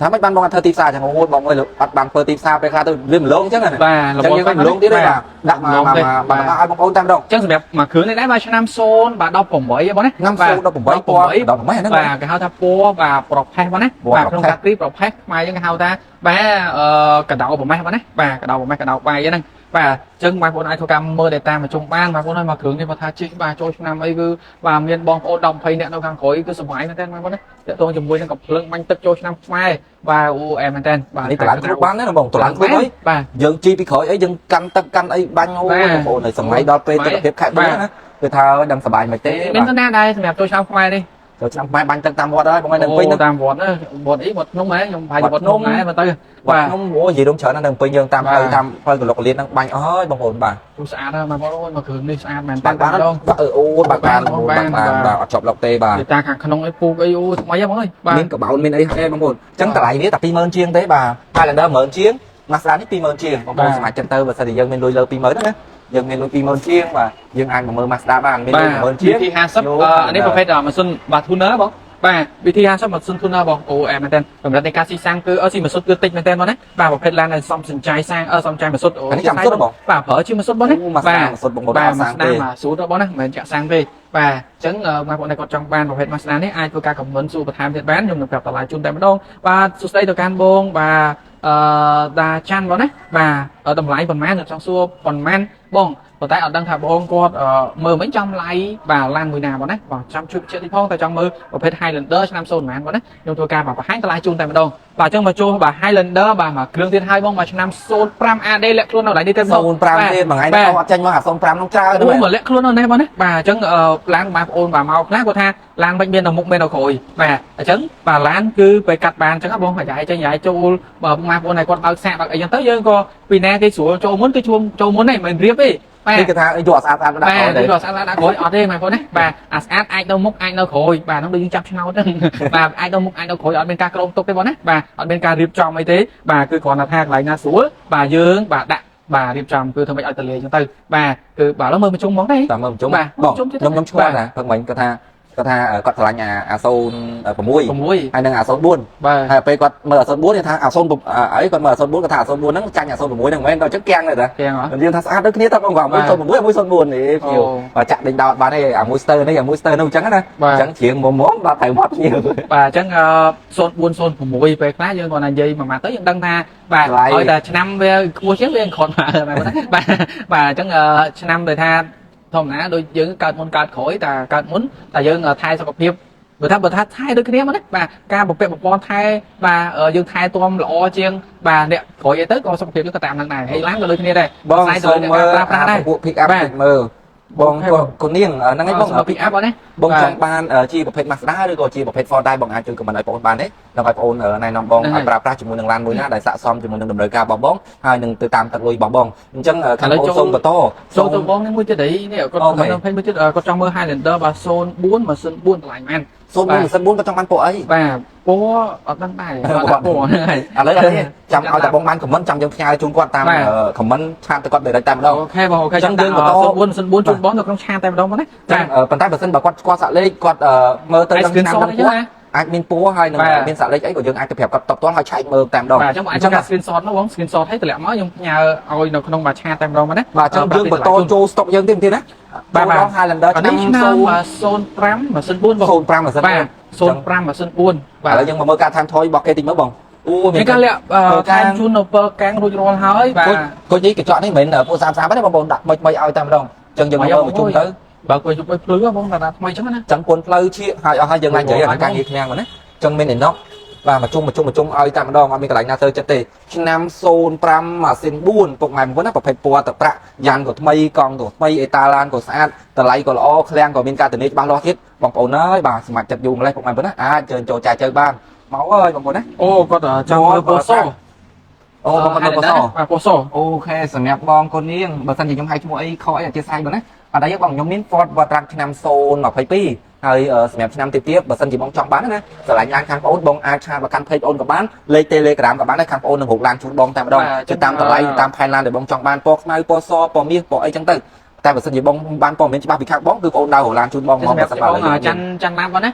ថាមិនបានបងអត់ធ្វើទីផ្សារចឹងអូយបងអើយអត់បានធ្វើទីផ្សារពេលខ្លះទៅវាម្លងចឹងណា បាទ ចឹងយើងក៏ម្លងទៀតដែរបាទដាក់មកមកបាទឲ្យបងប្អូនតាមដង អញ្ចឹងសម្រាប់មួយគ្រឿងនេះដែរបាទឆ្នាំ0បាទ18បងណា ឆ្នាំ0 18ពណ៌18ហ្នឹង បាទគេហៅថាពណ៌បាទប្រផេះបងណាបាទក្នុងកាទីប្រផេះខ្មែរយើងគេហៅថាបាទអឺកដោប្រមេះបងណាបាទកដោប្រមេះកដោបាយហ្នឹងបាទអញ្ចឹងបងប្អូនអាចធ្វើការមើល data មកជុំបានបងប្អូនហើយមកគ្រឿងនេះគាត់ថាជិះបាទចូលឆ្នាំអីគឺបាទមានបងប្អូន10 20នាក់នៅខាងក្រោយគឺសុបាយមែនតើបងប្អូនណាតើតងជាមួយនឹងកំភ្លើងបាញ់ទឹកចូលឆ្នាំខ្មែរបាទអូអែមែនតើបាទ នេះតឡានគ្រប់បានណាបងតឡានគ្រប់អី បាទ យើងជីពីក្រោយអីយើងកាន់ទឹកកាន់អីបាញ់អូយបងប្អូនហើយសម័យដល់ពេលទិដ្ឋភាពខែ4ណាគឺថាដឹងសប្បាយមិនទេ មានទៅណាដែរសម្រាប់ចូលឆ្នាំខ្មែរនេះ ចូលឆ្នាំខ្មែរបាញ់ទឹកតាមវត្តហើយបងឯងនៅពេញ តាមវត្តណាវត្តអីវត្តភ្នំហ៎ខ្ញុំប្រហែលជាវត្តភ្នំដែរមើលទៅ វត្តភ្នំអូនិយាយរំច្រើនណាស់នៅពេញយើងតាមផ្លូវតាមផ្លូវកលុកលៀនហ្នឹងបាញ់អស់ហើយបងប្អូនបាទ គឺស្អាតណាស់បងប្អូនមកគ្រឿងនេះស្អាតមែនតើ បាក់បានបាក់អូបាក់បានបាក់បានបាទអត់ជាប់លុកទេបាទ គេតាខាងក្នុងអីពូកអីអូថ្មីហ៎បងអើយបាទ មានកបោនមានអីហើយបងប្អូនអញ្ចឹងតម្លៃវាតែ20000ជាងទេបាទ Highlander 10000ជាង Mazda នេះ20000ជាងបងប្អូនសមាជិកទៅបើសិនជាយើងមានលុយលើ20000ហ្នឹងណាយើងមានលុយ20000ជាងបាទយើងអាចមកមើល Mazda បានមានលុយ10000ជាង BT 50អានេះប្រភេទម៉ាស៊ីនបាទ tuner បងបាទ BT 50ម៉ាស៊ីន tuner បងអូអែមែនតើកម្រិតនៃការស៊ីសាំងគឺអឺស៊ីម៉ាស៊ុតគឺតិចមែនតើបងណាបាទប្រភេទឡានដែលសំសញ្ចៃសាំងអឺសំចៃម៉ាស៊ុតអូ អានេះចាំសុទ្ធបង បាទប្រើជាម៉ាស៊ុតបងណា បាទម៉ាស៊ុតបងប្អូន បាទ អត់សាំងទេ ម៉ាស៊ូតបងណាមិនមែនចាក់សាំងទេបាទអញ្ចឹងបងប្អូនដែលគាត់ចង់បានប្រភេទ Mazda នេះអាចធ្វើការ comment សួរបន្ថែមទៀតបានខ្ញុំនឹងប្រាប់តម្លៃជូនតែម្ដងបាទសួស្តីទៅកាន់បងបាទអឺតាច័ន្ទបងណាបាទតម្លៃប៉ុន្មានខ្ញុំចង់សួរប៉ុន្មានបងប៉ុន្តែអត់ដឹងថាបងគាត់មើលមិនចំឡៃបាទឡានមួយណាបងណាបាទចាំជួយបញ្ជាក់តិចផងតែចង់មើលប្រភេទ Highlander ឆ្នាំ0ប៉ុន្មានបងណាខ្ញុំធ្វើការបាទបង្ហាញតម្លៃជូនតែម្ដងបាទអញ្ចឹងមកចូលបាទ Highlander បាទមួយគ្រឿងទៀតហើយបងបាទឆ្នាំ05 AD លាក់ខ្លួននៅកន្លែងនេះទេបង 05ទៀតមួយថ្ងៃនេះអត់ចេញមកអា05នោះច្រើន អូមកលាក់ខ្លួននៅនេះបងណាបាទអញ្ចឹងឡានបងប្អូនបាទមកខ្លះគាត់ថាឡានមិនមាននៅមុខមាននៅក្រោយបាទអញ្ចឹងបាទឡានគឺពេលកាត់បានអញ្ចឹងបងអាយ៉ៃចេញអាយ៉ៃចូលបងប្អូនឲ្យគាត់បើកសាកបើកអីចឹងទៅយើងក៏ពីណាគេស្រួលចូលមុនគេជួមចូលមុនហ្នឹងមិនរៀបទេបាទ នេះគេថាយកអាស្អាតស្អាតដាក់ បាទ ក្រោយទេ យកអាស្អាតដាក់ក្រោយអត់ទេបងប្អូនណាបាទអាស្អាតអាចនៅមុខអាចនៅក្រោយបាទហ្នឹងដូចយើងចាប់ឆ្នោតហ្នឹងបាទអាចនៅមុខអាចនៅក្រោយអត់មានការក្រោមទុកទេបងណាបាទអត់មានការរៀបចំអីទេបាទគឺគ្រាន់តែថាកន្លែងណាស្រួលបាទយើងបាទដាក់បាទរៀបចំគឺធ្វើម៉េចឲ្យតលាយចឹងទៅបាទគឺបាទឥឡូវមើលមកជុំហ្មងទេ តាមមើលជុំ បាទ បង ជុំទៀត ខ្ញុំឆ្ងល់ណាព្រឹកមិញគាត់ថាគាត់ថាគាត់ស្រឡាញ់អាអា06 6 ហើយនិងអា04 បាទ ហើយពេលគាត់មើលអា04គេថាអា0អីគាត់មើលអា04គាត់ថាអា04ហ្នឹងចាញ់អា06ហ្នឹងមិនមែនដល់ចឹងគាំងទេតា គាំងហ៎ យើងថាស្អាតដូចគ្នាតើបងគាត់មួយ06មួយ04នេះភ្ញៀវ អូ បាទចាក់ដេញដោតបានទេអាមួយស្ទើនេះអាមួយស្ទើនោះអញ្ចឹងណា បាទ អញ្ចឹងច្រៀងមុំមុំដល់ត្រូវមាត់ភ្ញៀវ បាទអញ្ចឹង0406ពេលខ្លះយើងគាត់តែនិយាយមួយម៉ាត់ទៅយើងដឹងថាបាទ ថ្លៃ ឲ្យតែឆ្នាំវាខ្ពស់ជាងវាគ្រាន់មកបាទបាទអញ្ចឹងឆ្នាំដែលថាធម្មតាដូចយើងកើតមុនកើតក្រោយតែកើតមុនតែយើងថែសុខភាពបើថាថែដូចគ្នាមកណាបាទការបំពាក់បំពន់ថែបាទយើងថែទាំល្អជាងបាទអ្នកក្រោយអីទៅក៏សុខភាពយើងក៏តាមនឹងដែរហើយឡានក៏ដូចគ្នាដែរ បង ស្រ័យទៅ សូម លើ មើល ការប្រើប្រាស់ដែរ អាពួក pick up បាទ តិចមើលបង អូខេបង កូននាងហ្នឹងហើយបង pick up អត់ណា បង បាទ ចង់បានជាប្រភេទ Mazda ឬក៏ជាប្រភេទ Ford ដែរបងអាចជួយ comment ឲ្យបងបានទេដើម្បីបងណែនាំបង ហ្នឹងហើយ ឲ្យប្រើប្រាស់ជាមួយនឹងឡានមួយណាដែលស័ក្តិសមជាមួយនឹងតម្រូវការរបស់បងហើយនឹងទៅតាមទឹកលុយរបស់បងអញ្ចឹងខាង ឥឡូវចូល បងសូមបន្ត ចូលទៅបងនេះមួយទៀតអីនេះគាត់ អូខេ ខមមិនដល់មួយទៀតគាត់ចង់មើល Highlander បាទ04ម៉ាស៊ីន4តម្លៃមែន សូម បាទ 4ម៉ាស៊ីន4ក៏ចង់បានពណ៌អី បាទពណ៌អត់ដឹងដែរអត់ដាក់ពណ៌ហ្នឹងហើយ ឥឡូវអត់ទេចាំឲ្យតែបងបាន comment ចាំយើងផ្ញើជូនគាត់តាម បាទ comment chat ទៅគាត់ direct តែម្ដង OK បង OK អញ្ចឹងយើងបន្ត 04ម៉ាស៊ីន4ជូនបងនៅក្នុង chat តែម្ដងបងណា ចឹងប៉ុន្តែបើសិនបើគាត់ស្គាល់សាក់លេខគាត់មើលទៅ អាច ដឹង screen shot ឆ្នាំដឹងពណ៌ អីចឹងណា អាចមានពណ៌ហើយនឹង បាទ មានសាក់លេខអីក៏យើងអាចទៅប្រាប់គាត់តបតហើយឆែកមើលតែម្ដង បាទអញ្ចឹងបងអាចធ្វើការ screen shot មកបង screen shot ឲ្យតម្លាក់មកខ្ញុំផ្ញើឲ្យនៅក្នុងបាទ chat តែម្ដងបងណា បាទអញ្ចឹងយើងបន្តចូល stock យើងទៀតទៀតណា បាទបាទ ចូលដល់ Highlander អា ឆ្នាំ នេះឆ្នាំ05ម៉ាស៊ីន4បង 05ម៉ាស៊ីន បាទ05ម៉ាស៊ីន4បាទ ឥឡូវយើងមកមើលការថែមថយរបស់គេតិចមើលបងអូ មានការលាក់ថែមជូននៅពើកាំងរួចរាល់ហើយបាទ គុជគុជនេះកញ្ចក់នេះមិនមែនពួក33ទេបងប្អូនដាក់មិនឲ្យតែម្ដងអញ្ចឹងយើងមកមើលមកជុំទៅ បើគួយជុំឲ្យភ្លឺបងតាថ្មីអញ្ចឹងណា អញ្ចឹងពន្ធផ្លូវឈៀកហើយអស់ហើយយើងឡើងនិយាយអាការងារឃ្លាំងមកណាអញ្ចឹងមានឯណោះបាទមកជុំមកជុំមកជុំឲ្យតែម្ដងអត់មានកន្លែងណាទៅចិត្តទេឆ្នាំ05ម៉ាស៊ីន4ពុកម៉ែបងប្អូនណាប្រភេទពណ៌ទឹកប្រាក់យ៉ាន់ក៏ថ្មីកង់ក៏ថ្មីអេតាឡានក៏ស្អាតតម្លៃក៏ល្អឃ្លាំងក៏មានការធានាច្បាស់លាស់ទៀតបងប្អូនអើយបាទសម្រាប់ចិត្តយូរម្លេះពុកម៉ែបងប្អូនណាអាចជើញចូលចែកជើងបានមកអើយបងប្អូនណា អូគាត់ចង់មើលពណ៌ស អូបងប្អូនមើលពណ៌ស បាទពណ៌ស OK សម្រាប់បងកូននាងបើសិនជាខ្ញុំហៅឈ្មោះអីខអីអធិស្ឋានបងណាអត់អីទេបងខ្ញុំមាន Ford Wattrak ឆ្នាំ022 ហើយសម្រាប់ឆ្នាំទៀតទៀតបើសិនជាបងចង់បានណាស្រឡាញ់ឡានខាងបងអូនបងអាច chat មកកាន់ page អូនក៏បានលេខ Telegram ក៏បានដែរខាងបងអូននឹងរកឡានជូនបងតែម្ដងទៅតាមតម្លៃតាមផែនឡានដែលបងចង់បានពណ៌ខ្មៅពណ៌សពណ៌មាសពណ៌អីចឹងទៅតែបើសិនជាបងបានព័ត៌មានច្បាស់ពីខាងបងគឺបងអូនដើររកឡានជូនបងហ្មង សម្រាប់ បើសិនបើ បងច័ន្ទច័ន្ទឡានបងណា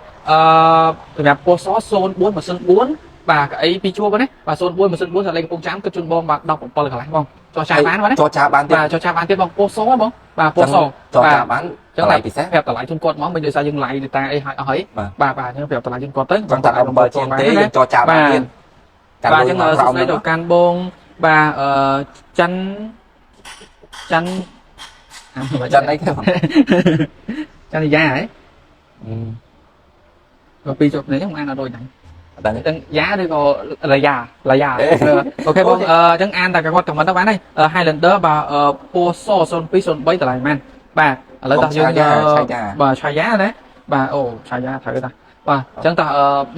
សម្រាប់ពណ៌ស04ម៉ាស៊ីន4បាទកៅអីពីរជួរបងណាបាទ04ម៉ាស៊ីន4សាលេខកំពង់ចាមគិតជូនបងបាទ17កន្លះបងចរចាបានបងណា ចរចាបានទៀត បាទចរចាបានទៀតបងពណ៌សបងបាទពណ៌ស ចរចាបាន ចឹង តម្លៃពិសេស ប្រាប់តម្លៃជូនគាត់ហ្មងមិនដោយសារយើង live data អីហើយអស់ហើយបាទបាទអញ្ចឹងប្រាប់តម្លៃជូនគាត់ទៅ ចង់តែ17ជាងទេយើងចរចាបានទៀតកាន់ បាទអញ្ចឹង លុយមក សួស្តី ក្រោមហ្នឹង ដល់កាន់បងបាទច័ន្ទច័ន្ទ ចិនអីគេបង ច័ន្ទយ៉ាហ៎មកពីជប់នេះខ្ញុំអានអត់ដូចហ្នឹង អត់ដឹងទេ ទាំងយ៉ាឬក៏លាយ៉ាលាយ៉ា OK បងអញ្ចឹងអានតែគាត់ comment ទៅបានហើយ Highlander បាទពណ៌ស0203តម្លៃប៉ុន្មានបាទឥឡូវតោះយើងបាទឆាយាណាបាទអូឆាយាត្រូវតាបាទអញ្ចឹងតោះ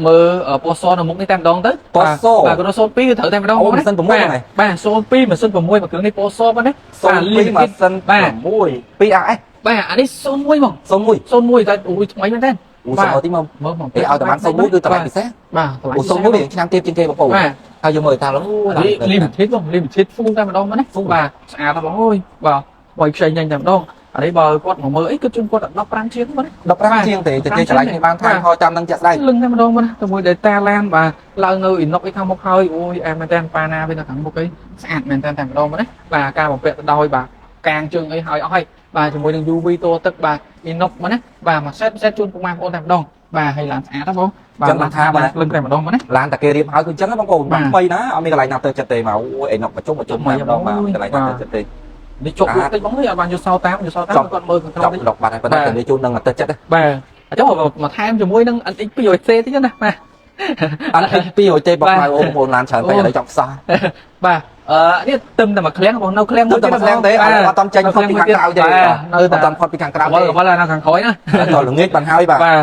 មើលពណ៌សនៅមុខនេះតែម្ដងទៅ ពណ៌ស បាទគាត់02គឺត្រូវតែម្ដង អូម៉ាស៊ីន6ហ្នឹងហើយ បាទ02ម៉ាស៊ីន6មួយគ្រឿងនេះពណ៌សប៉ុណ្ណា 02ម៉ាស៊ីន បាទ 6 2RS បាទអានេះ01ហ្មង 01 01តែអូយថ្មីមែនតើ អូសុំមកទីមក មើលមក គេឲ្យតែបាន01គឺតម្លៃពិសេស បាទតម្លៃ អូ01វាឆ្នាំទៀតជាងគេបងប្អូន បាទ ហើយយកមើលថាឡូ នេះ limited បង limited full តែម្ដងមកណាបាទស្អាតណាស់បងអើយបាទបើខ្ចីញ៉ាញ់តែម្ដងអានេះបើគាត់មកមើលអីគឺជូនគាត់15ជាងមកណា 15ជាងទេទៅគេឆ្លៃគ្នាបានថែមហោចាំនឹងចាក់ស្ដែង លឹងតែម្ដងមកណាទៅមួយ data ឡានបាទឡើងនៅ Inox អីខាងមុខហើយអូយអែមែនតើប៉ាណាវិញនៅខាងមុខអីស្អាតមែនតើតែម្ដងមកណាបាទការបំពាក់ទៅដោយបាទកាងជើងអីហើយអស់ហើយបាទជាមួយនឹង UV តទឹកបាទ Inox មកណាបាទមួយ set set ជូនពុកម៉ែបងប្អូនតែម្ដងបាទហើយឡានស្អាតណាបងបាទលឹងតែម្ដងមកណា ឡានតាគេរៀបហើយគឺអញ្ចឹងបងប្អូនបាទថ្មីណាអត់មានកន្លែងណាទៅចិត្តទេមកអូយអីណុកប្រជុំប្រជុំតែម្ដងបាទកន្លែងណាទៅចិត្តទេ នេះជប់លក់តិចបងអើយអត់បានយកសោតាមយកសោតាមគាត់មើលខាងក្នុង ចប់ តិច លុកបាត់ហើយប៉ុន្តែទៅជូននឹងទៅចិត្ត បាទអញ្ចឹងមកថែមជាមួយនឹង NX 200C តិចណាបាទ NX 200ទេបងប្អូនបងប្អូនឡានច្រើនពេកឥឡូវចង់ផ្សះ បាទនេះទឹមតែមួយឃ្លាំងបងនៅឃ្លាំង ទៅតែមួយឃ្លាំងទេអត់តន់ចេញផុតពីខាងក្រៅទេ នៅតែ អត់តន់ផុតពីខាងក្រៅទេ វល់នៅខាងក្រោយណា តល្ងាចបានហើយបាទ បាទ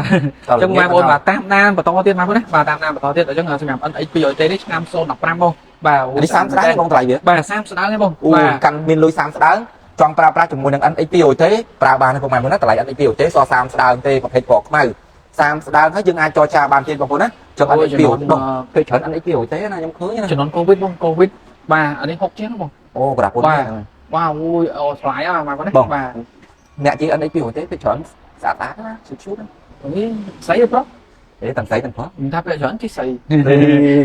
អញ្ចឹងបងប្អូនបាទតាមដានបន្តទៀតមកណាបាទតាមដានបន្តទៀតអញ្ចឹងសម្រាប់ NX 200T នេះឆ្នាំ015បងបាទ នេះ30ស្ដើងបងតម្លៃវា បាទ30ស្ដើងទេបង អូ បាទ កាន់មានលុយ30ស្ដើងចង់ប្រើប្រាស់ជាមួយនឹង NX 200ទេប្រើបានទេពុកម៉ែមុនណាតម្លៃ NX 200ទេស30ស្ដើងទេប្រភេទពណ៌ខ្មៅ30ស្ដើងហើយយើងអាចចរចាបានទៀតបងប្អូនណាចង់ NX 200បងពេលច្រើន NX 200ទេណាខ្ញុំឃើញណា ជំនាន់ Covid បង Covid បាទអានេះ6ជាងបង អូក្រាបពុន បាទអូយអូស្លាយអស់បាទណាបាទ អ្នកជា NX 200ទេពេលច្រើនស្អាតស្អាតណាឈូតឈូត នេះស្អីទេប្រុស អេទាំងស្អីទាំងប្រុស មិនថាពេលច្រើនជិះស្អី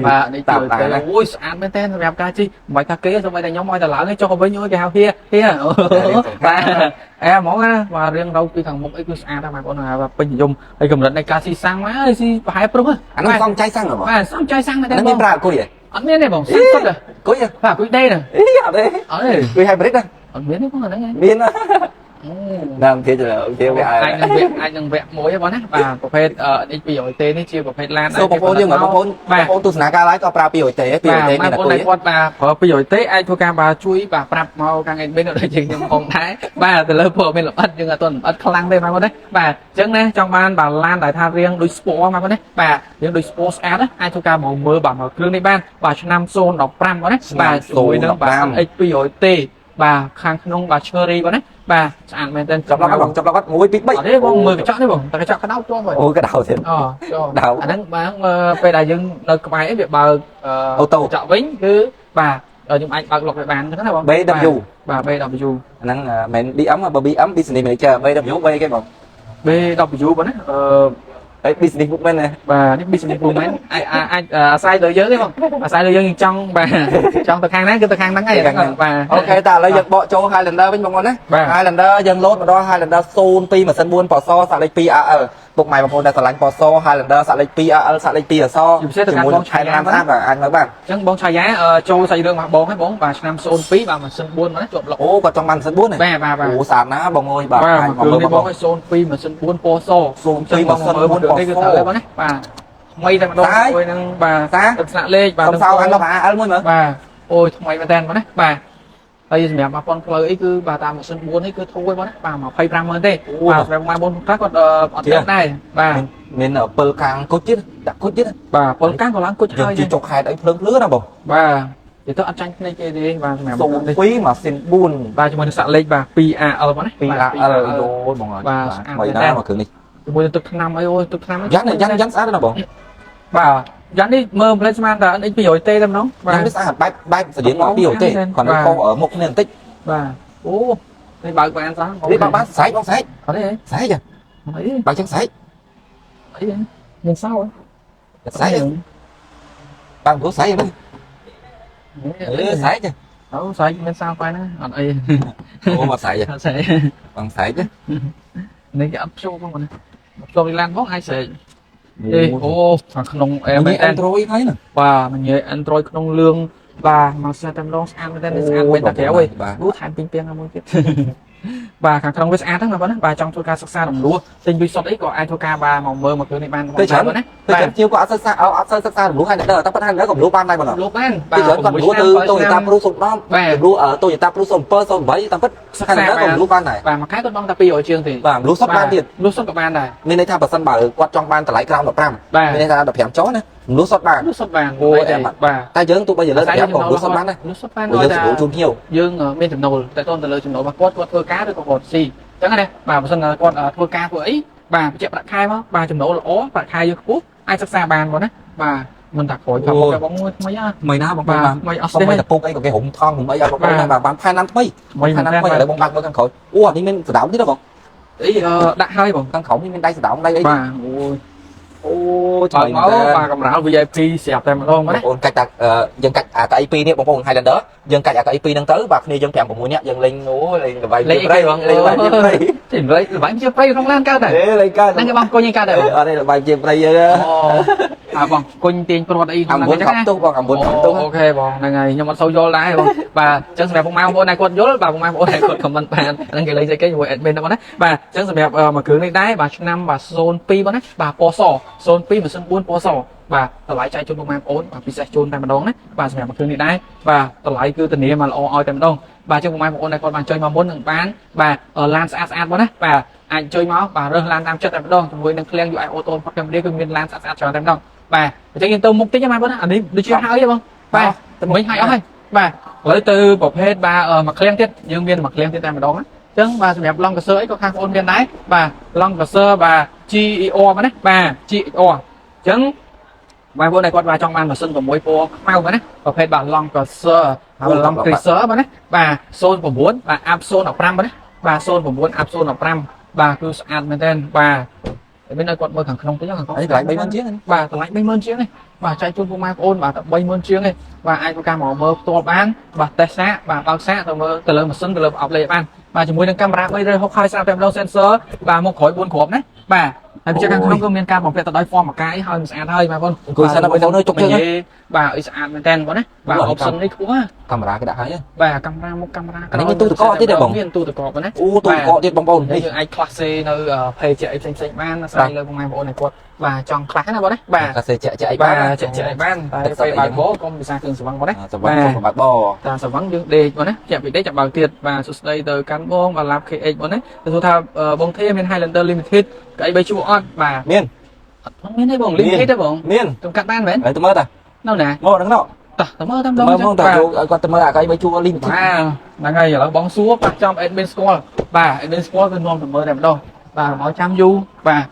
បាទនេះ តាម ទៅ តាមណា អូយស្អាតមែនតើសម្រាប់ការជិះមិនបាច់ថាគេសូម្បីតែខ្ញុំឲ្យតែឡើងឯងចុះទៅវិញអូយគេហៅហៀហៀបាទអែហ្មងណាបាទរៀងរោពីខាងមុខអីគឺស្អាតណាស់បងប្អូនហើយពេញនិយមហើយកម្រិតនៃការស៊ីសាំងមកអើយស៊ីប្រហែលប្រុស អានោះសំចៃសាំងហ៎បង បាទសំចៃសាំងមែនតើ ហ្នឹង បង មានប្រើអង្គុយហ៎ អត់មានទេបងសាំងសុទ្ធហ៎ អង្គុយហ៎ បាទគុយដេណា អីអត់ទេ អត់ទេ អង្គុយ hybrid ណា អត់មានទេបងអាហ្នឹងឯង មានណា អូ ណាមគេគេវា អាចនឹងវគ្គអាចនឹងវគ្គមួយហ្នឹងបងណាបាទប្រភេទនេះ200ទេនេះជាប្រភេទឡាន សូមបងប្អូនយើងបងប្អូនបងប្អូនទស្សនាការ live ក៏ប្រើ200ទេ200ទេ បាទបង មានតែ ប្អូន អង្គុយ ដែលគាត់បាទប្រើ200ទេអាចធ្វើការបាទជួយបាទប្រាប់មកខាង admin ដូចជាខ្ញុំផងដែរបាទទៅលើព័ត៌មានលម្អិតយើងអត់ទាន់លម្អិតខ្លាំងទេបងប្អូនណាបាទអញ្ចឹងណាចង់បានបាទឡានដែលថារៀងដូច sport បងប្អូនណាបាទរៀងដូច sport ស្អាតណាអាចធ្វើការមកមើលបាទមកគ្រឿងនេះបានបាទឆ្នាំ015បងណាបាទជាមួយនឹងបាទ X 200ទេបាទខាងក្នុងបាទ cherry បងណាបាទស្អាតមែនទែន ចាប់ឡុកបងចាប់ឡុក1 2 3 អត់ទេបងមើលកញ្ចក់នេះបងតែកញ្ចក់ក្តៅជាប់ហើយ អូក្តៅទៀត អូចូល ដៅ អាហ្នឹងបាទពេលដែលយើងនៅក្បែរអីវាបើក auto កញ្ចក់វិញគឺបាទខ្ញុំអាចបើកលុកវាបានអញ្ចឹងណាបង BW បាទ BW ហ្នឹងមិន BM បើ BM Business Manager BW បីគេបង BW បងណាអឺ អី Business Woman ណា បាទនេះ business woman អាចអាចអាស្រ័យលើយើងទេបងអាស្រ័យលើយើងយើងចង់បាទចង់ទៅខាងណាគឺទៅខាងហ្នឹងហើយបាទ OK តើឥឡូវយើងបកចូល Highlander វិញបងប្អូនណា បាទ Highlander យើងលោតមកដល់ Highlander 02ម៉ាស៊ីន4ពណ៌សសាក់លេខ2 AL ពុកម៉ែបងប្អូនដែលស្រឡាញ់ពណ៌ស Highlander សាក់លេខ2 AL សាក់លេខ2អស ជាពិសេសទៅកាន់បងឆាយា ឆែនឡានស្អាតបាទអាចមើលបាន អញ្ចឹងបងឆាយាចូលសាច់រឿងរបស់បងហ្នឹងបងបាទឆ្នាំ02បាទម៉ាស៊ីន4មកណាជាប់លុក អូគាត់ចង់បានម៉ាស៊ីន4ហ៎ បាទបាទបាទ អូស្អាតណាស់បងអើយបាទ បាទ អាច មក មកមើលបង នេះបងឲ្យ02ម៉ាស៊ីន4ពណ៌ស 02ម៉ាស៊ីន4ពណ៌ នេះគឺ ស ត្រូវហើយបងណាបាទថ្មីតែម្ដង តាយ មួយហ្នឹងបាទ តា ទឹកស្នាក់លេខបាទ សំសៅអានដល់ AL មួយមើល បាទអូយថ្មីមែនតើបងណាបាទហើយសម្រាប់1000ផ្លូវអីគឺបាទតាមម៉ាស៊ីន4នេះគឺធូរហើយបងណាបាទ250,000ទេបាទសម្រាប់ម៉ែបងខ្លះគាត់អត់ដឹងដែរបាទ មានពិលកាំងគុជទៀតដាក់គុជទៀត បាទពលកាំងក៏ឡើងគុជ យើង ហើយ ជិះចុកខេតអីភ្លើងភ្លឺណាបង បាទនិយាយទៅអត់ចាញ់ភ្នែកគេទេបាទសម្រាប់នេះ 02ម៉ាស៊ីន4 បាទជាមួយនឹងសាក់លេខបាទ 2AL បងណា 2AL អូយបងអើយ បាទស្អាត ថ្មី មែនតើ ណាស់មកគ្រឿងនេះ ជាមួយនឹងទឹកថ្នាំអីអូយទឹកថ្នាំ យ៉ាន់យ៉ាន់យ៉ាន់ស្អាតណាស់បង បាទយ៉ាន់នេះមើលផ្លេចស្មានតែ NX 200ទេតែម្ដងបាទ យ៉ាន់នេះស្អាតបែបបែបស្តៀងមក200ទេគាត់នៅខុសមុខគ្នាបន្តិច បាទអូនេះបើកបានសោះ នេះបើកបានស្រែកបងស្រែក អត់ទេ ស្រែក អី បើកចឹងស្រែក អីមានសោ ស្រែកបើកព្រោះស្រែកហ្នឹងអឺស្រែក អូស្រែកមានសោបែរណាអត់អី អូមកស្រែក អត់ស្រែក បងស្រែក នេះគេអត់ភ្ជាប់ផងណាភ្ជាប់ឡានផងអាចស្រែកអេអូខាងក្នុងអែមែន នេះ Android ហើយណា បាទនិយាយ Android ក្នុងលឿងបាទមកស្អាតតែម្ដងស្អាតមែនតើស្អាតមែនតែក្រៅឯង បាទ អូថែមពីងពាងមួយទៀតបាទខាងក្នុងវាស្អាតហ្នឹងបងណាបាទចង់ធ្វើការសិក្សារំលោះទិញលុយសុទ្ធអីក៏អាចធ្វើការបាទមកមើលមកគ្រឿងនេះបានបងណា ទៅចឹងជាវក៏អត់សិក្សាអត់សូវសិក្សារំលោះហើយដល់តែប៉ុន្តែក៏រំលោះបានដែរបង លោះបាន ពីច្រើនគាត់រំលោះទៅ Toyota Prius 010រំលោះ Toyota Prius 07 08តាមពិតខាងដល់ក៏រំលោះបានដែរ បាទមួយខែគាត់បង់តែ200ជាងទេ បាទរំលោះសុទ្ធបានទៀត លុះសុទ្ធក៏បានដែរ មានន័យថាបើសិនបើគាត់ចង់បានតម្លៃក្រោម15 បាទ មានន័យថា15ចុះណារំលោះសុទ្ធបាន លុះសុទ្ធបានបាទ តែយើងទោះបីជាលើ15ក៏រំលោះសុទ្ធបានដែរ លុះសុទ្ធបាន ព្រោះយើងសម្រួលជូនភ្ញៀវ យើងមានចំណូលតែតទៅលើចំណូលរបស់គាត់គាត់ធ្វើការឬក៏គាត់ស៊ីអញ្ចឹងណាបាទបើសិនគាត់ធ្វើការធ្វើអីបាទបញ្ជាក់ប្រាក់ខែមកបាទចំណូលល្អប្រាក់ខែយើងខ្ពស់អាចសិក្សាបានបងណាបាទមិនថាក្រោយថាបងមួយថ្មីហ่ะ ថ្មីណាបង បាទ បាទ ថ្មីអស់ទេ សូម្បីតែពុកអីក៏គេរុំថងរុំអីឲ្យបងប្អូនដែរបាទបានផែនណាំថ្មី ថ្មី ផែនណាំថ្មីឥឡូវបងបើកមើលខាងក្រោយអូអានេះមានសដៅទៀតហ៎បង អីដាក់ហើយបង ខាងក្រោមនេះមានដៃសដៅដៃអី បាទអូយ អូ បើកមកបាទកម្រាល VIP ស្រាប់តែម្ដង បង ណា ប្អូនកាច់តាយើងកាច់អាកៅអីពីរនេះបងប្អូន Highlander យើងកាច់អាកៅអីពីរហ្នឹងទៅបាទគ្នាយើង5 6នាក់យើងលេងអូលេងល្បែងព្រៃលេងល្បែងជាព្រៃ ទីលេងល្បែងជាព្រៃក្នុងឡានកើតដែរ អេលេងកើត ហ្នឹងគេបងគុញឯងកើតដែរ អត់ទេល្បែងជាព្រៃយើ អូអាបងគុញទាញព្រាត់អី អា ក្នុងឡាន 9កប់ទុះបងអា9កប់ទុះ OK បងហ្នឹងហើយខ្ញុំអត់សូវយល់ដែរបងបាទអញ្ចឹងសម្រាប់ពុកម៉ែបងប្អូនដែលគាត់យល់បាទពុកម៉ែបងប្អូនដែលគាត់ comment បានហ្នឹងគេលេងស្អីគេជាមួយ admin ហ្នឹងបងណាបាទអញ្ចឹងសម្រាប់មួយគ្រឿងនេះដែរបាទឆ្នាំបាទ02បងណាបាទពណ៌ស02ម៉ាស៊ីន4ពណ៌សបាទតម្លៃចែកជូនពុកម៉ែបងប្អូនបាទពិសេសជូនតែម្ដងណាបាទសម្រាប់មួយគ្រឿងនេះដែរបាទតម្លៃគឺធានាមកល្អឲ្យតែម្ដងបាទអញ្ចឹងពុកម៉ែបងប្អូនដែលគាត់បានចុចមកមុននឹងបានបាទឡានស្អាតស្អាតបងណាបាទអាចជួយមកបាទរើសឡានតាមចិត្តតែម្ដងជាមួយនឹងឃ្លាំង UI Auto ផុតកម្ពុជាគឺមានឡានស្អាតស្អាតច្រើនតែម្ដងបាទអញ្ចឹងយើងទៅមុខតិចហ្នឹងបងណាអានេះដូចជាហើយហ៎បងបាទមិញហើយអស់ហើយបាទឥឡូវទៅប្រភេទបាទមួយឃ្លាំងទៀតយើងមានមួយឃ្លាំងទៀតតែម្ដងណាអញ្ចឹងបាទសម្រាប់ឡង់កសើអីក៏ខាងបងមានដែរបាទឡង់កសើបាទ GER បាទណាបាទ GER អញ្ចឹងបងប្អូនដែលគាត់បាទចង់បានម៉ាស៊ីន6ពណ៌ខ្មៅបាទណាប្រភេទបាទឡង់កសើឡង់ Chrysler បាទណាបាទ09បាទ Up 015បាទណាបាទ09 Up 015បាទគឺស្អាតមែនទែនបាទមានឲ្យគាត់មើលខាងក្នុងតិចខាងក្នុង នេះតម្លៃ30000ជាង បាទតម្លៃ30000ជាងនេះបាទចែកជូនពុកម៉ែបងប្អូនបាទតែ30000ជាងនេះបាទអាចធ្វើការមកមើលផ្ទាល់បានបាទតេស្តសាកបាទបើកសាកទៅមើលទៅលើម៉ាស៊ីនទៅលើប្រអប់លេខបានបាទជាមួយនឹងកាមេរ៉ា360ហើយស្រាប់តែម្ដង sensor បាទមុខក្រោយ4គ្រាប់ណាបាទហើយបញ្ជាក់ខាងក្នុងគឺមានការបំពាក់ទៅដោយ form អាកាយហើយមិនស្អាតហើយបងប្អូន អង្គុយសិនដល់បងប្អូនជុកជើង បាទអីស្អាតមែនតើបងណាបាទ option នេះខ្ពស់ណា កាមេរ៉ាគេដាក់ហើយ បាទកាមេរ៉ាមុខកាមេរ៉ា អានេះមានទូទឹកកកទៀតទេបង មានទូទឹកកកបងណា អូទូទឹកកកទៀតបងប្អូននេះ នេះយើងអាច class នៅ page អីផ្សេងផ្សេងបានអាស្រ័យលើបងប្អូនដែលគាត់បាទចង់ខ្លះណាបងណាបាទ កាសេជាក់ជាក់អី បា បាន ទជាក់ជាក់អីបានតែពេលបើកបកុំពិសាគ្រឿងស្រវឹងបងណា សវណ្ណសុំបើកប តាស្រវឹងយើងដេកបងណាជាក់ពីដេកចាប់បើកទៀតបាទសួស្តីទៅកាន់បងបាទឡាប់ KH បងណាទៅសួរថាបងធាមាន Highlander Limited កៅអីបីជួអត់បាទ មាន អត់មានទេបង Limited ទេបង មាន ខ្ញុំកាត់បានមែន ហើយទៅមើលតា នៅណា មកហ្នឹងណោះ តោះទៅមើលតាមដង ទៅមើលមកតាយកឲ្យគាត់ទៅមើលអាកៅអីបីជួ Limited បាទហ្នឹងហើយឥឡូវបងសួរប៉ះចំ admin ស្គាល់បាទ admin ស្គាល់គឺនាំទៅមើលតែម្ដងបាទមកចាំយូរបាទ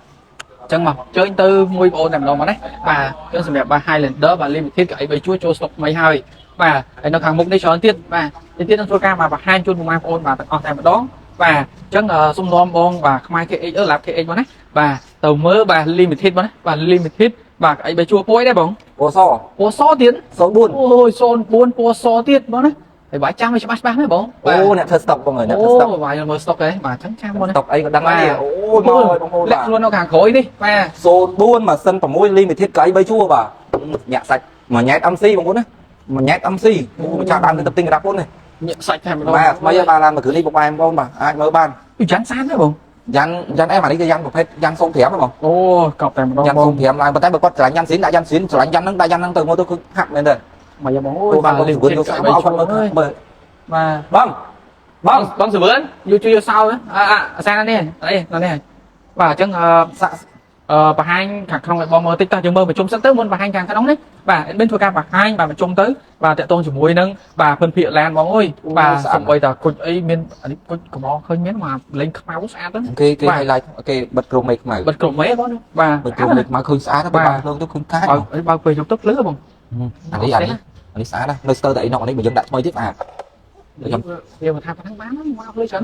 អញ្ចឹងមកជើញទៅមួយបងអូនតែម្ដងមកណាបាទអញ្ចឹងសម្រាប់បាទ Highlander បាទ Limited កៅអីបីជួចូលស្តុកថ្មីហើយបាទហើយនៅខាងមុខនេះច្រើនទៀតបាទទីទៀតនឹងធ្វើការបាទបង្ហាញជូនបងប្អូនបាទទាំងអស់តែម្ដងបាទអញ្ចឹងសូមនាំបងបាទខ្មែរ KH អឺ Lab KH មកណាបាទទៅមើលបាទ Limited មកណាបាទ Limited បាទកៅអីបីជួពួយដែរបង ពណ៌ស ពណ៌សទៀត 04 អូយ04ពណ៌សទៀតបងណាហើយបាច់ចាំឲ្យច្បាស់ច្បាស់មែនបង អូអ្នកធ្វើស្តុកបងអើយអ្នកធ្វើស្តុក អូបាយមើលស្តុកឯងបាទអញ្ចឹងចាំបងណា ស្តុកអីក៏ដឹងដែរអូយមកហើយបងប្អូន លាក់ខ្លួននៅខាងក្រោយនេះបាទ 04ម៉ាស៊ីន6 Limited កៅអី3ជួរបាទញាក់សាច់មួយញ៉ែត MC បងប្អូនណាមួយញ៉ែត MC អូម្ចាស់ដើមទៅទិញក្រាបពុននេះ ញាក់សាច់តែម្ដង បាទថ្មីបាទឡានមួយគ្រឿងនេះបងប្អូនបាទអាចមើលបាន យ៉ាន់សានទេបង យ៉ាន់យ៉ាន់អែមអានេះគឺយ៉ាន់ប្រភេទយ៉ាន់05ហ៎បង អូកប់តែម្ដង យ៉ាន់ បង 05ឡើងប៉ុន្តែបើគាត់ឆ្លាញ់យ៉ាន់ស៊ីនដាក់យ៉ាន់ស៊ីនឆ្លាញ់យ៉ាន់ហ្នឹងដាក់យ៉ាន់ហ្នឹងទៅមើលទៅគឺហាក់មែនទេ មកយកបងអូយ អូបាទបងស្រួលយកសាមកឲ្យគាត់មើលមើល បាទ បងបង បងបងសវឿនយកជួយយកសោអាអាសាននេះអីនេះបាទអញ្ចឹង សាក់ បង្ហាញខាងក្នុងឲ្យបងមើលតិចតោះយើងមើលប្រជុំសិនទៅមុនបង្ហាញខាងក្នុងនេះបាទ admin ធ្វើការបង្ហាញបាទប្រជុំទៅបាទតាក់ទងជាមួយនឹងបាទភិនភាកឡានបងអើយបាទសំបីតាគុជអីមានអានេះគុជកំឃើញមានមកលេងខ្មៅស្អាតទៅ គេ highlight គេបិទក្រុមមេឃខ្មៅ បិទក្រុមមេឃបងបាទ បិទក្រុមមេឃខ្មៅឃើញស្អាតទៅបើកភ្លើងទៅឃើញកាច បើកពេលយប់ទៅភ្លឺបង អានេះអានេះអានេះស្អាតណាស់នៅស្ទើរតែអីណុកនេះបើយើងដាក់ថ្មីទៀតស្អាត ខ្ញុំវាមកថាប៉ុណ្ណឹងបានមកភ្លឺច្រើ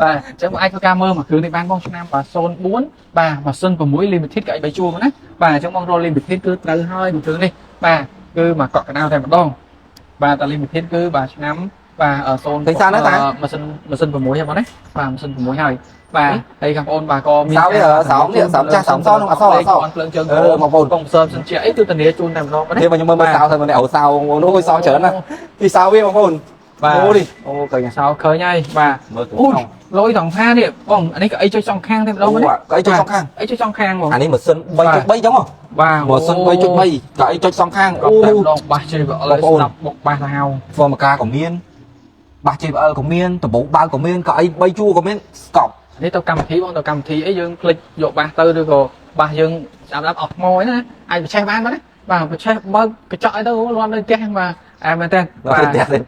នបាទអញ្ចឹងអាចធ្វើការមើលមួយគ្រឿងនេះបានបងឆ្នាំបាទ04បាទម៉ាស៊ីន6 limited ក៏ឲ្យ3ជួរមកណាបាទអញ្ចឹងបងរក limited គឺត្រូវហើយមួយគ្រឿងនេះបាទគឺមកកក់កណ្ដាលតែម្ដងបាទតែ limited គឺបាទឆ្នាំបាទ0ម៉ាស៊ីនម៉ាស៊ីន6ហើយបងណាបាទម៉ាស៊ីន6ហើយបាទហើយខាងបងបាទក៏មាន សោនេះសោនេះសោចាស់សោសនោះអសអស ភ្លើងជើង អឺបងប្អូនក ុំសើសិនជាអីគឺធានាជូនតែម្ដងបងណា ទេបើខ្ញុំមើលសោទៅនេះអូសោបងប្អូនអូយសោច្រើនណាស់ទីសោវាបងប្អូន បាទ អូនេះអូឃើញ សោឃើញហើយបាទ មើលទៅ អូលយតងថានេះបងអានេះក៏អីចុចសងខាងតែម្ដង អូ ណា ក៏អីចុចសងខាង អីចុចសងខាងបង អានេះម៉ាស៊ីន3.3ចឹងហ៎ បាទ ម៉ាស៊ីន3.3ក៏អីចុចសងខាង អូ អូ ម្ដងបាស JBL ស្ដាប់បុកបាសទៅហៅ ហ្វមកាក៏មានបាស JBL ក៏មានដំបូងបើកក៏មានក៏អី3ជួរក៏មានស្កប់ នេះទៅកម្មវិធីបងទៅកម្មវិធីអីយើងភ្លេចយកបាសទៅឬក៏បាសយើងស្ដាប់អស់ថ្មអីណាអាចប្រឆេះបានបងណាបាទប្រឆេះបើកកញ្ចក់អីទៅលន់នៅផ្ទះបាទអែមែនតើ ដល់ផ្ទះទេ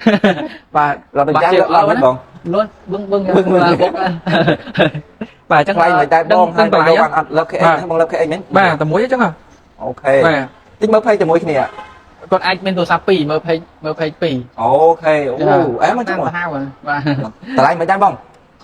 បាទ ដល់ផ្ទះដល់មិនបង លន់បឹងបឹងបុកបាទអញ្ចឹង ថ្លៃមិនតែបងហើយបងយកបានអត់លើ KX ហ្នឹងបងលើ KX មែន បាទតែមួយអញ្ចឹង OK បាទ តិចមើល page ជាមួយគ្នា គាត់អាចមានទូរស័ព្ទ2មើល page មើល page 2 OK អូអែមក តាម ជុំ ទៅហៅបាទ តម្លៃមិនដែរបង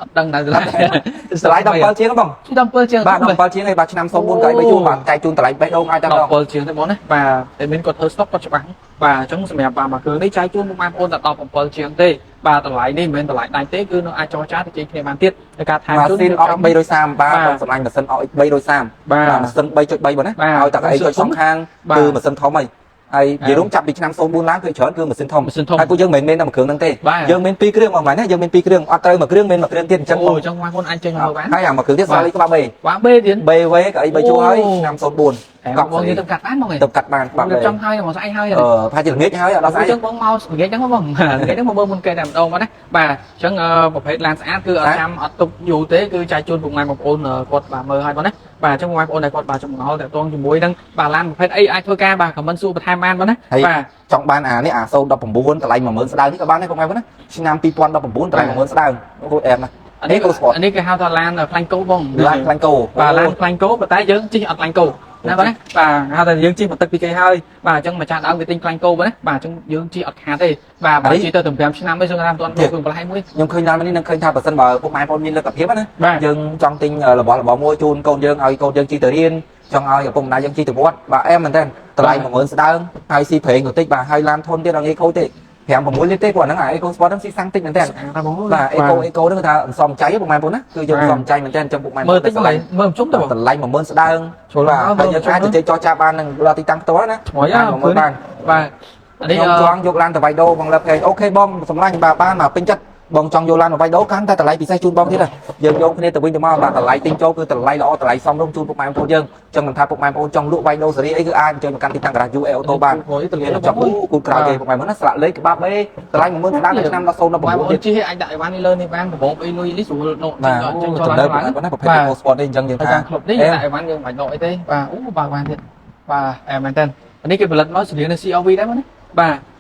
អត់ដឹងដែរតម្លៃ តម្លៃ17ជាងបង 17ជាង បាទ17ជាងឯងបាទឆ្នាំ04ក៏អី3ជួនបាទចែកជូនតម្លៃបេះដូងឲ្យតែម្ដង 17ជាងទេបងណាបាទតែមានគាត់ធ្វើ stock គាត់ច្បាស់បាទអញ្ចឹងសម្រាប់បាទមួយគ្រឿងនេះចែកជូនបងប្អូនតែ17ជាងទេបាទតម្លៃនេះមិនមែនតម្លៃដាច់ទេគឺនៅអាចចរចាទៅជែកគ្នាបានទៀតในការថែមជូន ម៉ាស៊ីន OX 330បាទបងសម្លាញ់ម៉ាស៊ីន OX 330 បាទ បាទម៉ាស៊ីន3.3បងណា បាទ ឲ្យតែអីចុចសងខាង បាទ គឺម៉ាស៊ីនធំហើយហើយនិយាយរួមចាប់ពីឆ្នាំ04ឡើងគឺច្រើនគឺម៉ាស៊ីនធំ ម៉ាស៊ីនធំ ហើយពួកយើងមិនមែនមានតែមួយគ្រឿងហ្នឹងទេ បាទ យើងមានពីរគ្រឿងបងម៉ែណាយើងមានពីរគ្រឿងអត់ត្រូវមួយគ្រឿងមានមួយគ្រឿងទៀតអញ្ចឹង អូអញ្ចឹងបងប្អូនអាចចេញមកមើលបាន ហើយអាមួយគ្រឿងទៀតសាលីក្បាល B បាទបេទៀត BV ក៏អី3ជួរហើយឆ្នាំ04 តែបងនិយាយទៅកាត់បានបងឯង ទៅកាត់បាន បា បាទ ប រៀបចំហើយមកស្អែកហើយ អឺប្រហែលជាល្ងាចហើយអត់ដល់ស្អែក អញ្ចឹងបងមកល្ងាចហ្នឹងបងល្ងាចហ្នឹងមកមើលមុនគេតែម្ដងបងណាបាទអញ្ចឹងប្រភេទឡានស្អាតគឺអត់ចាំអត់ទុកយូរទេគឺចែកជូនពុកម៉ែបងប្អូនគាត់បាទមើលហើយបងណាបាទអញ្ចឹងបងប្អូនដែលគាត់បាទចម្ងល់តាក់ទងជាមួយនឹងបាទឡានប្រភេទអីអាចធ្វើការបាទ comment សួរបន្ថែមបានបងណាបាទ ចង់បានអានេះអា019តម្លៃ10000ស្ដើងនេះក៏បានដែរបងប្អូនណាឆ្នាំ2019តម្លៃ10000ស្ដើងអូអែមណា អានេះ Eco Sport អានេះគេហៅថាឡានខ្លាញ់គោបង ឡានខ្លាញ់គោ បាទឡានខ្លាញ់គោប៉ុន្តែយើងជិះអត់ខ្លាញ់គោណាបងណាបាទហៅថាយើងជិះមកទឹកពីគេហើយបាទអញ្ចឹងម្ចាស់ដើមគេទិញខ្លាញ់គោបងណាបាទអញ្ចឹងយើងជិះអត់ខាតទេបាទបើជិះទៅត្រឹម5ឆ្នាំឯងសង្គ្រាមមិនទាន់ដូរគ្រឿងបន្លាយមួយ ខ្ញុំឃើញឡាននេះនឹងឃើញថាបើសិនបើពុកម៉ែបងប្អូនមានលទ្ធភាពណា បាទ យើងចង់ទិញរបស់របរមួយជូនកូនយើងឲ្យកូនយើងជិះទៅរៀនចង់ឲ្យឪពុកម្ដាយយើងជិះទៅវត្តបាទអែមមែនតើតម្លៃ10000ស្ដើងហើយស៊ីប្រេងក៏តិចបាទហើយឡានធន់ទៀតអត់ងាយខូចទេ5 6លីត្រទេព្រោះហ្នឹងអា Eco Sport ហ្នឹងស៊ីសាំងតិចមែនតើ ស្អាតណាស់បងអើយ បាទ Eco Eco ហ្នឹងគឺថាអន្សំចៃពុកម៉ែបងប្អូនណាគឺយើងអន្សំចៃមែនតើអញ្ចឹងពុកម៉ែ មើលតិចបងឯងមើលជុំទៅបង តម្លៃ10000ស្ដើង ចូល បាទ មក ហើយយើងអាចទៅជែកចរចាបាននឹងដល់ទីតាំងផ្ទាល់ណា ថ្មី អាច ហ៎ មកមើលបាន បាទអានេះ ខ្ញុំចង់យកឡានទៅវាយដូបងលើភេង OK បងសម្លាញ់បាទបានមកពេញចិត្តបងចង់យកឡានមកវាយដូកាន់តែតម្លៃពិសេសជូនបងទៀតណាយើងយកគ្នាទៅវិញទៅមកបាទតម្លៃទិញចូលគឺតម្លៃល្អតម្លៃសមរម្យជូនពុកម៉ែបងប្អូនយើងចឹងមិនថាពុកម៉ែបងប្អូនចង់លក់វាយដូសេរីអីគឺអាចអញ្ជើញមកកាន់ទីតាំងការ៉ាស់ UA Auto បាន អូយទលា មានចង់គូក្រោយគេពុកម៉ែបងណាស្លាកលេខក្បាល B តម្លៃ10000ស្ដាងនៅឆ្នាំ បងប្អូ 1019 ទៀត នជិះអាចដាក់អីវ៉ាន់នេះលើនេះបានប្របអីលុយនេះស្រួលដក បាទ ចេញចូល ចំណើ ឡើងឡើង ប៉ុណ្ណាប្រភេទ Eco Sport នេះអញ្ចឹងយើងថា ហើយខាងក្លុបនេះយើងដាក់អីវ៉ាន់យើងមិនបាច់ដកអីទេបាទអូបើកបានទៀតបាទអែមែនតើអានេះគេផលិតមកស្រៀងនៅ CRV ដែរបងណាបាទ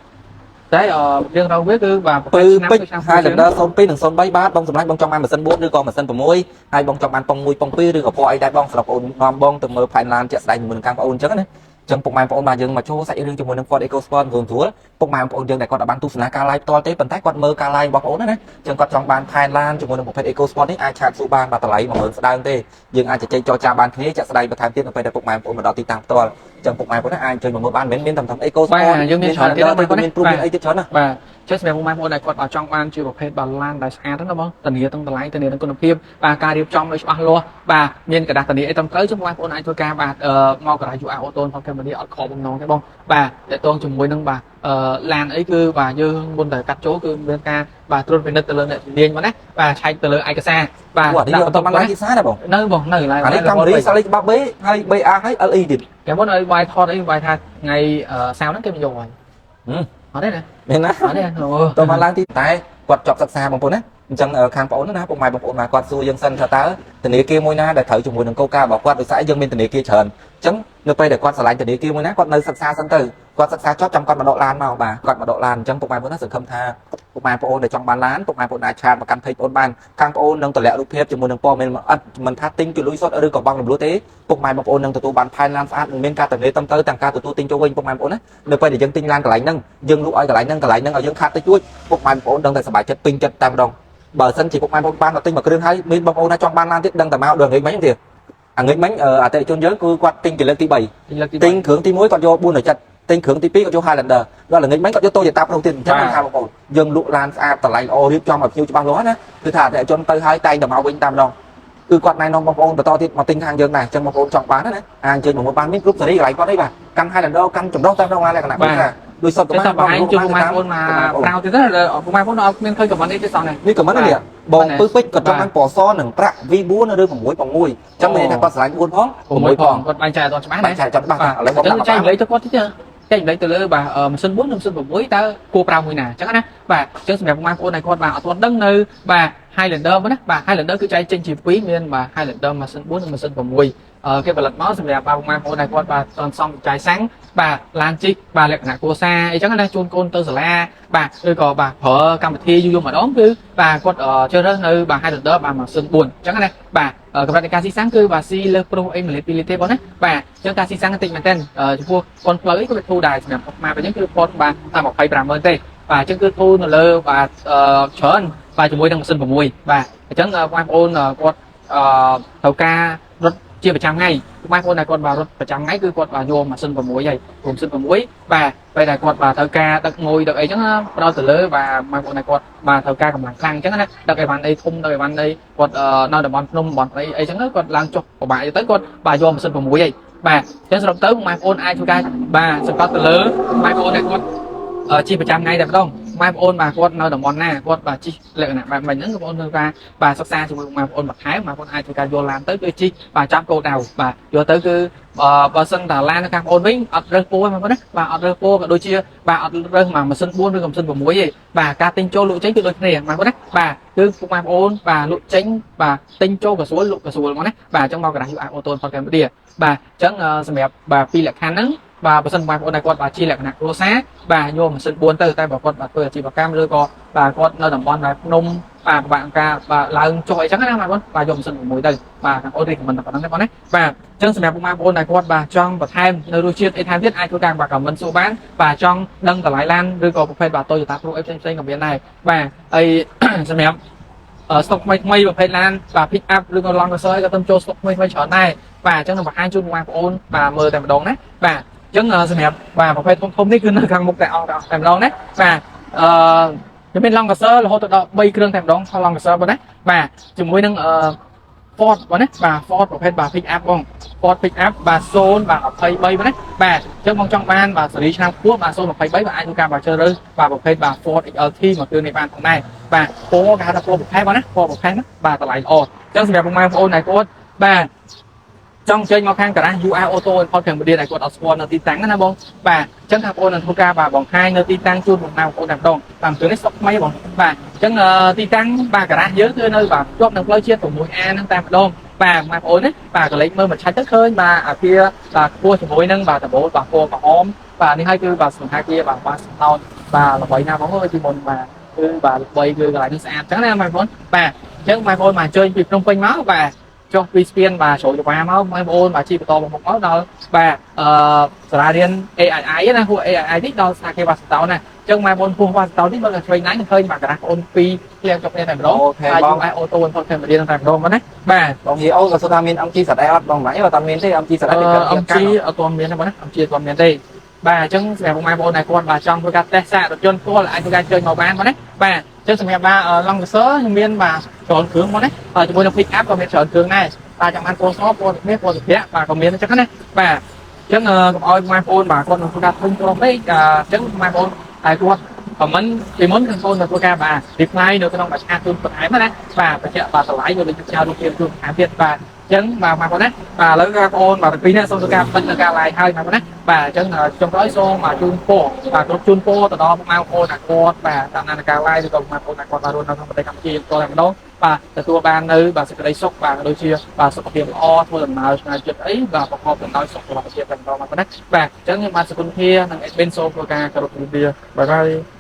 តែអឺរឿងរ៉ាវវាគឺបាទ ពឺពេជ្រ Highlander 02និង03បាទបងសម្លាញ់បងចង់បានម៉ាស៊ីន4ឬក៏ម៉ាស៊ីន6ហើយបងចង់បានប៉ុង1ប៉ុង2ឬក៏ពណ៌អីដែរបងសម្រាប់បងនាំបងទៅមើលផែនឡានជាក់ស្ដែងជាមួយនឹងខាងបងអូនអញ្ចឹងណាចឹងពុកម៉ែបងប្អូនបាទយើងមកចូលសាច់រឿងជាមួយនឹង Ford Eco Sport ស្រួលស្រួលពុកម៉ែបងប្អូនយើងដែលគាត់អាចបានទស្សនាការ live ផ្ទាល់ទេប៉ុន្តែគាត់មើលការ live របស់បងប្អូនណាចឹងគាត់ចង់បានផែនឡានជាមួយនឹងប្រភេទ Eco Sport នេះអាចឆាតសួរបានបាទតម្លៃ10000ស្ដើងទេយើងអាចជជែកចរចាបានគ្នាជាក់ស្ដែងបន្ថែមទៀតនៅពេលដែលពុកម៉ែបងប្អូនមកដល់ទីតាំងផ្ទាល់ចឹងពុកម៉ែបងប្អូនអាចអញ្ជើញមកមើលបានមិនមែនមានតែ Eco Sport បាទយើងមានច្រើនទៀតណាបងប្អូន មានព្រុសមានអីទៀតច្រើនណា បាទចឹងសម្រាប់ពុកម៉ែបងប្អូនដែលគាត់ចង់បានជាប្រភេទបាឡានដែលស្អាតហ្នឹងណាបងធានាទាំងតម្លៃធានាទាំងគុណភាពបាទការរៀបចំឲ្យច្បាស់លាស់បាទមានក្រដាសធានាអីត្រឹមត្រូវចឹងបងប្អូនអាចធ្វើការបាទមកការ៉ា UR Auto ផងកម្ពុជាអត់ខកបំណងទេបងបាទតកតងជាមួយនឹងបាទឡានអីគឺបាទយើងមុនតែកាត់ចូលគឺមានការបាទត្រួតពិនិត្យទៅលើអ្នកជំនាញបងណាបាទឆែកទៅលើឯកសារបាទ អូអានេះយកទៅបានឡានទីផ្សារដែរបង នៅបងនៅឡាន អានេះកម្មរីសាលីច្បាប់ B ហើយ BA ហើយ LE ទៀត គេមុនឲ្យបាយថតអីបាយថាថ្ងៃសៅរ៍ហ្នឹងគេមកយកហើយអត់ទេណា មែនណា អត់ទេអូ ទៅបានឡើងទីតែគាត់ជាប់សិក្សាបងប្អូនណា អញ្ចឹងខាងបងប្អូនណាពុកម៉ែបងប្អូនមកគាត់សួរយើងសិនថាតើធនាគារមួយណាដែលត្រូវជាមួយនឹងគោលការណ៍របស់គាត់ដោយសារយើងមានធនាគារច្រើនអញ្ចឹងនៅពេលដែលគាត់ឆ្លាញ់ធនាគារមួយណាគាត់នៅសិក្សាសិនទៅគាត់សិក្សាចប់ចាំគាត់មកដកឡានមកបាទគាត់មកដកឡានអញ្ចឹងពុកម៉ែបងប្អូនណាសង្ឃឹមថាពុកម៉ែបងប្អូនដែលចង់បានឡានពុកម៉ែបងប្អូនអាច chat មកកាន់ page បងប្អូនបានខាងបងប្អូននឹងតម្លាក់រូបភាពជាមួយនឹងព័ត៌មានលម្អិតមិនថាទិញជាលុយសុទ្ធឬក៏បង់រំលោះទេពុកម៉ែបងប្អូននឹងទទួលបានផែនឡានស្អាតនិងមានការធានាត្រឹមត្រូវទាំងការទទួលទិញចូលវិញពុកម៉ែបងប្អូនណានៅពេលដែលយើងទិញឡានកន្លែងហ្នឹងយើងលក់ឲ្យកន្លែងហ្នឹងកន្លែងហ្នឹងឲ្យយើងខាត់តិចតួចពុកម៉ែបងប្អូនដឹងតែសប្បាយចិត្តពេញចិត្តតែម្ដងបើសិនជាពុកម៉ែបងប្អូនបានមកទិញមួយគ្រឿងហើយមានបងប្អូនណាចង់បានឡានទៀតដឹងតែមកដល់ងាយមិញទៀតអាងាយមិញអតិថិជនយើងគឺគាត់ទិញជាលើកទី3 ទិញលើកទី ទិញគ្រឿងទី1គាត់យក407ទិញគ្រឿងទី2គាត់យក Highlander ដល់ល្ងាចមិញគាត់យក Toyota Prius ទៀតអញ្ចឹងបានថាបងប្អូនយើងលក់ឡានស្អាតតម្លៃល្អរៀបចំឲ្យភ្ញៀវច្បាស់លាស់ណាគឺថាអតិថិជនទៅហើយតែងតែមកវិញតាមម្ដងគឺគាត់ណែនាំបងប្អូនបន្តទៀតមកទិញខាងយើងដែរអញ្ចឹងបងប្អូនចង់បានណាអាចអញ្ជើញមកបានមានគ្រប់សេរីកន្លែងគាត់អីបាទកាន់ Highlander កាន់ចម្រុះតាមម្ដងឡានលក្ខណៈបាទដូចសុទ្ធ តែ ក៏បាន បង្ហាញជូនពុកម៉ែបងប្អូនមកប្រាវទៀតទៅពុកម៉ែបងប្អូនអត់មានឃើញ comment នេះទេសោះនេះ នេះ comment នេះបងពឹសពេជ្រគាត់ចង់បានពណ៌សនិងប្រាក់ V4 ឬ6 6អញ្ចឹងមានន័យថាគាត់ស្រឡាញ់4ផង 6ផងគាត់បែងចែកអត់ច្បាស់ បែ ណា ងចែកចង់ច្បាស់ឥឡូវបង ចឹងចែកម្លែកទៅគាត់តិចចែកម្លែកទៅលើបាទម៉ាស៊ីន4និងម៉ាស៊ីន6តើគួរប្រើមួយណាអញ្ចឹងណាបាទអញ្ចឹងសម្រាប់បងប្អូនដែលគាត់បាទអត់ទាន់ដឹងនៅបាទ Highlander មកណាបាទ Highlander គឺចែកចេញជាពីរមានបាទ Highlander ម៉ាស៊ីន4និងម៉ាស៊ីន6គេផលិតមកសម្រាប់បាទបងប្អូនដែលគាត់បាទតនសំចាយសាំងបាទឡានជិះបាទលក្ខណៈគ្រួសារអីចឹងណាជូនកូនទៅសាលាបាទឬក៏បាទប្រើកម្មវិធីយូរៗម្ដងគឺបាទគាត់ជ្រើសរើសនៅបាទ Highlander បាទម៉ាស៊ីន4អញ្ចឹងណាបាទកម្រិតនៃការស៊ីសាំងគឺបាទស៊ីលើសប្រុសអី1លីត្រ2លីត្រទេបងណាបាទអញ្ចឹងការស៊ីសាំងតិចមែនទែនចំពោះប៉ុនផ្លូវអីក៏វាធូរដែរសម្រាប់ម៉ាអញ្ចឹងគឺប៉ុនបាទតែ25ម៉ឺនទេបាទអញ្ចឹងគឺធូរនៅលើបាទច្រើនបាទជាមួយនឹងម៉ាស៊ីន6បាទអញ្ចឹងបងប្អូនគាត់ត្រូវការរត់ជាប្រចាំថ្ងៃបងប្អូនដែលគាត់បាទរត់ប្រចាំថ្ងៃគឺគាត់បាទយកម៉ាស៊ីន6ហើយព្រោះម៉ាស៊ីន6បាទពេលដែលគាត់បាទត្រូវការដឹកងុយដឹកអីចឹងផ្ដោតទៅលើបាទបងប្អូនដែលគាត់បាទត្រូវការកម្លាំងខ្លាំងអញ្ចឹងណាដឹកអីវ៉ាន់អីធំដឹកអីវ៉ាន់អីគាត់នៅតំបន់ភ្នំតំបន់អីអីចឹងគាត់ឡើងចុះពិបាកទៅគាត់បាទយកម៉ាស៊ីន6ហើយបាទអញ្ចឹងសរុបទៅបងប្អូនអាចធ្វើការបាទសង្កត់ទៅលើបងប្អូនដែលគាត់ជិះប្រចាំថ្ងៃតែម្ដងបងប្អូនបាទគាត់នៅតំបន់ណាគាត់បាទជិះលក្ខណៈបែបម៉េចហ្នឹងបងប្អូនធ្វើការបាទសិក្សាជាមួយបងប្អូនបន្ថែមបងប្អូនអាចធ្វើការយកឡានទៅគឺជិះបាទចាំគោលដៅបាទយកទៅគឺបើសិនតាឡាននៅខាងបងប្អូនវិញអត់រើសពោបងប្អូនណាបាទអត់រើសពោក៏ដូចជាបាទអត់រើសមកម៉ាស៊ីន4ឬក៏ម៉ាស៊ីន6ទេបាទការទិញចូលលក់ចេញគឺដូចគ្នាបងប្អូនណាបាទគឺពុកម៉ែបងប្អូនបាទលក់ចេញបាទទិញចូលក៏ស្រួលលក់ក៏ស្រួលមកណាបាទអញ្ចឹងមកការ៉ាស់ UI Auto Import Cambodia បាទអញ្ចឹងសម្រាប់បាទពីរលក្ខខណ្ឌហ្នឹងបាទបើសិនបងប្អូនដែលគាត់បាទជាលក្ខណៈគ្រួសារបាទយកម៉ាស៊ីន4ទៅតែបើគាត់បាទធ្វើអាជីវកម្មឬក៏បាទគាត់នៅតំបន់ដែលភ្នំបាទពិបាកការបាទឡើងចុះអីចឹងណាបងប្អូនបាទយកម៉ាស៊ីន6ទៅបាទខាងអូន recommend តែប៉ុណ្្នឹងទេបងណាបាទអញ្ចឹងសម្រាប់បងប្អូនដែលគាត់បាទចង់បន្ថែមនៅរសជាតិអីថែមទៀតអាចធ្វើការបាទ comment សួរបានបាទចង់ដឹងតម្លៃឡានឬក៏ប្រភេទបាទ Toyota Prius អីផ្សេងផ្សេងក៏មានដែរបាទហើយ សម្រាប់ស្តុកថ្មីថ្មីប្រភេទឡានបាទ pick up ឬក៏ Land Cruiser អីក៏ទៅចូលស្តុកថ្មីថ្មីច្រើនដែរបាទអញ្ចឹងនឹងបង្ហាញជូនបងប្អូនបាទមើលតែម្ដងណាបាទអញ្ចឹងសម្រាប់បាទប្រភេទធំធំនេះគឺនៅខាងមុខតែអង្គតែម្ដងណាបាទអឺខ្ញុំមាន Land Cruiser រហូតដល់3គ្រឿងតែម្ដង Land Cruiser បងណាបាទជាមួយនឹងអឺ Ford បងណាបាទ Ford ប្រភេទបាទ pick up បង Ford pick up បាទ0បាទ23បងណាបាទអញ្ចឹងបងចង់បានបាទស៊េរីឆ្នាំខ្ពស់បាទ023បាទអាចធ្វើការបាទជ្រើសរើសបាទប្រភេទបាទ Ford XLT មកគ្រឿងនេះបានផងដែរបាទពណ៌គេហៅថាពណ៌ប្រភេទបងណាពណ៌ប្រភេទណាបាទតម្លៃល្អអញ្ចឹងសម្រាប់ពុកម៉ែបងប្អូនដែលគាត់បាទចង់ចេញមកខាងការ៉ាស់ UR Auto Import Cambodia ដែលគាត់អត់ស្គាល់នៅទីតាំងណាបងបាទអញ្ចឹងខាងបងប្អូននឹងធ្វើការបាទបង្ហាញនៅទីតាំងជូនបងប្អូនតែម្ដងបាទគ្រឿងនេះស្តុកថ្មីបងបាទអញ្ចឹងទីតាំងបាទការ៉ាស់យើងគឺនៅបាទជាប់នឹងផ្លូវជាតិ 6A ហ្នឹងតែម្ដងបាទបងប្អូនណាបាទកលេចមើលមួយឆាច់ទៅឃើញបាទអាគារបាទខ្ពស់ជាមួយនឹងបាទដំបូលបាទពណ៌ក្រហមបាទនេះហើយគឺបាទសង្ហាគារបាទបាទស្នោតបាទល្បីណាស់បងអើយពីមុនបាទគឺបាទល្បីគឺកន្លែងនេះស្អាតអញ្ចឹងណាបងប្អូនបាទអញ្ចឹងបងប្អូនបាទអញ្ជើញពីភ្នំពេញមកបាទចុះពីស្ពានបាទជ្រោយចង្វាមកបងប្អូនបាទជិះបន្តមកមុខមកដល់បាទអឺសាលារៀន AII ណាហួរ AII នេះដល់សាគារវត្តសតោណាអញ្ចឹងបងប្អូនពោះវត្តសតោនេះមើលតែឆ្វេងណៃនឹងឃើញបាទការ៉ាស់បងប្អូនពីរធ្លាក់ចុះគ្នាតែម្ដង OK បាទ បង US Auto Import Cambodia តែម្ដងបងណាបាទ បងនិយាយអូក៏សួរថាមាន MG សតអីអត់បងមិនអីអត់មានទេ MG សតអី អឺ MG អត់ទាន់មានទេបងណា MG អត់ទាន់មានទេបាទអញ្ចឹងសម្រាប់បងប្អូនដែលគាត់បាទចង់ធ្វើការតេស្តសាករថយន្តផ្ទាល់អាចធ្វើការជើញមកបានបងណាបាទអញ្ចឹងសម្រាប់បាទ Land Cruiser ខ្ញុំមានបាទច្រើនគ្រឿងបងណាជាមួយនឹង pick up ក៏មានច្រើនគ្រឿងដែរបាទចង់បានពណ៌សពណ៌មាសពណ៌សុភ័ក្របាទក៏មានអញ្ចឹងណាបាទអញ្ចឹងកុំឲ្យបងប្អូនបាទគាត់នឹងធ្វើការធុញទ្រាន់ពេកអញ្ចឹងបងប្អូនតែគាត់ comment ពីមុនខាងបងនឹងធ្វើការបាទ reply នៅក្នុងបាទ chat ជូនបន្ថែមណាបាទបញ្ជាក់បាទតម្លៃក៏ដូចជាផ្ញើរូបភាពជូនបន្ថែមទៀតបាទ ចឹងបាទបងប្អូនណាបាទឥឡូវបងប្អូនបាទទាំងពីរនេះសូមធ្វើការបិទនៅការ live ហើយបងប្អូនណាបាទអញ្ចឹងចុងក្រោយសូមជូនពរបាទគ្រប់ជូនពរទៅដល់បងប្អូនអ្នកគាត់បាទតាមដានការ live ឬក៏បងប្អូនអ្នកគាត់បាទរស់នៅក្នុងប្រទេសកម្ពុជាយើងផ្ទាល់តែម្ដងបាទទទួលបាននៅបាទសេចក្តីសុខបាទដូចជាបាទសុខភាពល្អធ្វើដំណើរឆ្ងាយចិត្តអីបាទប្រកបដោយសុខភាពតែម្ដងបងប្អូនណាបាទអញ្ចឹងខ្ញុំបាទសគុណធានិង admin សូមធ្វើការគោរពលា bye bye.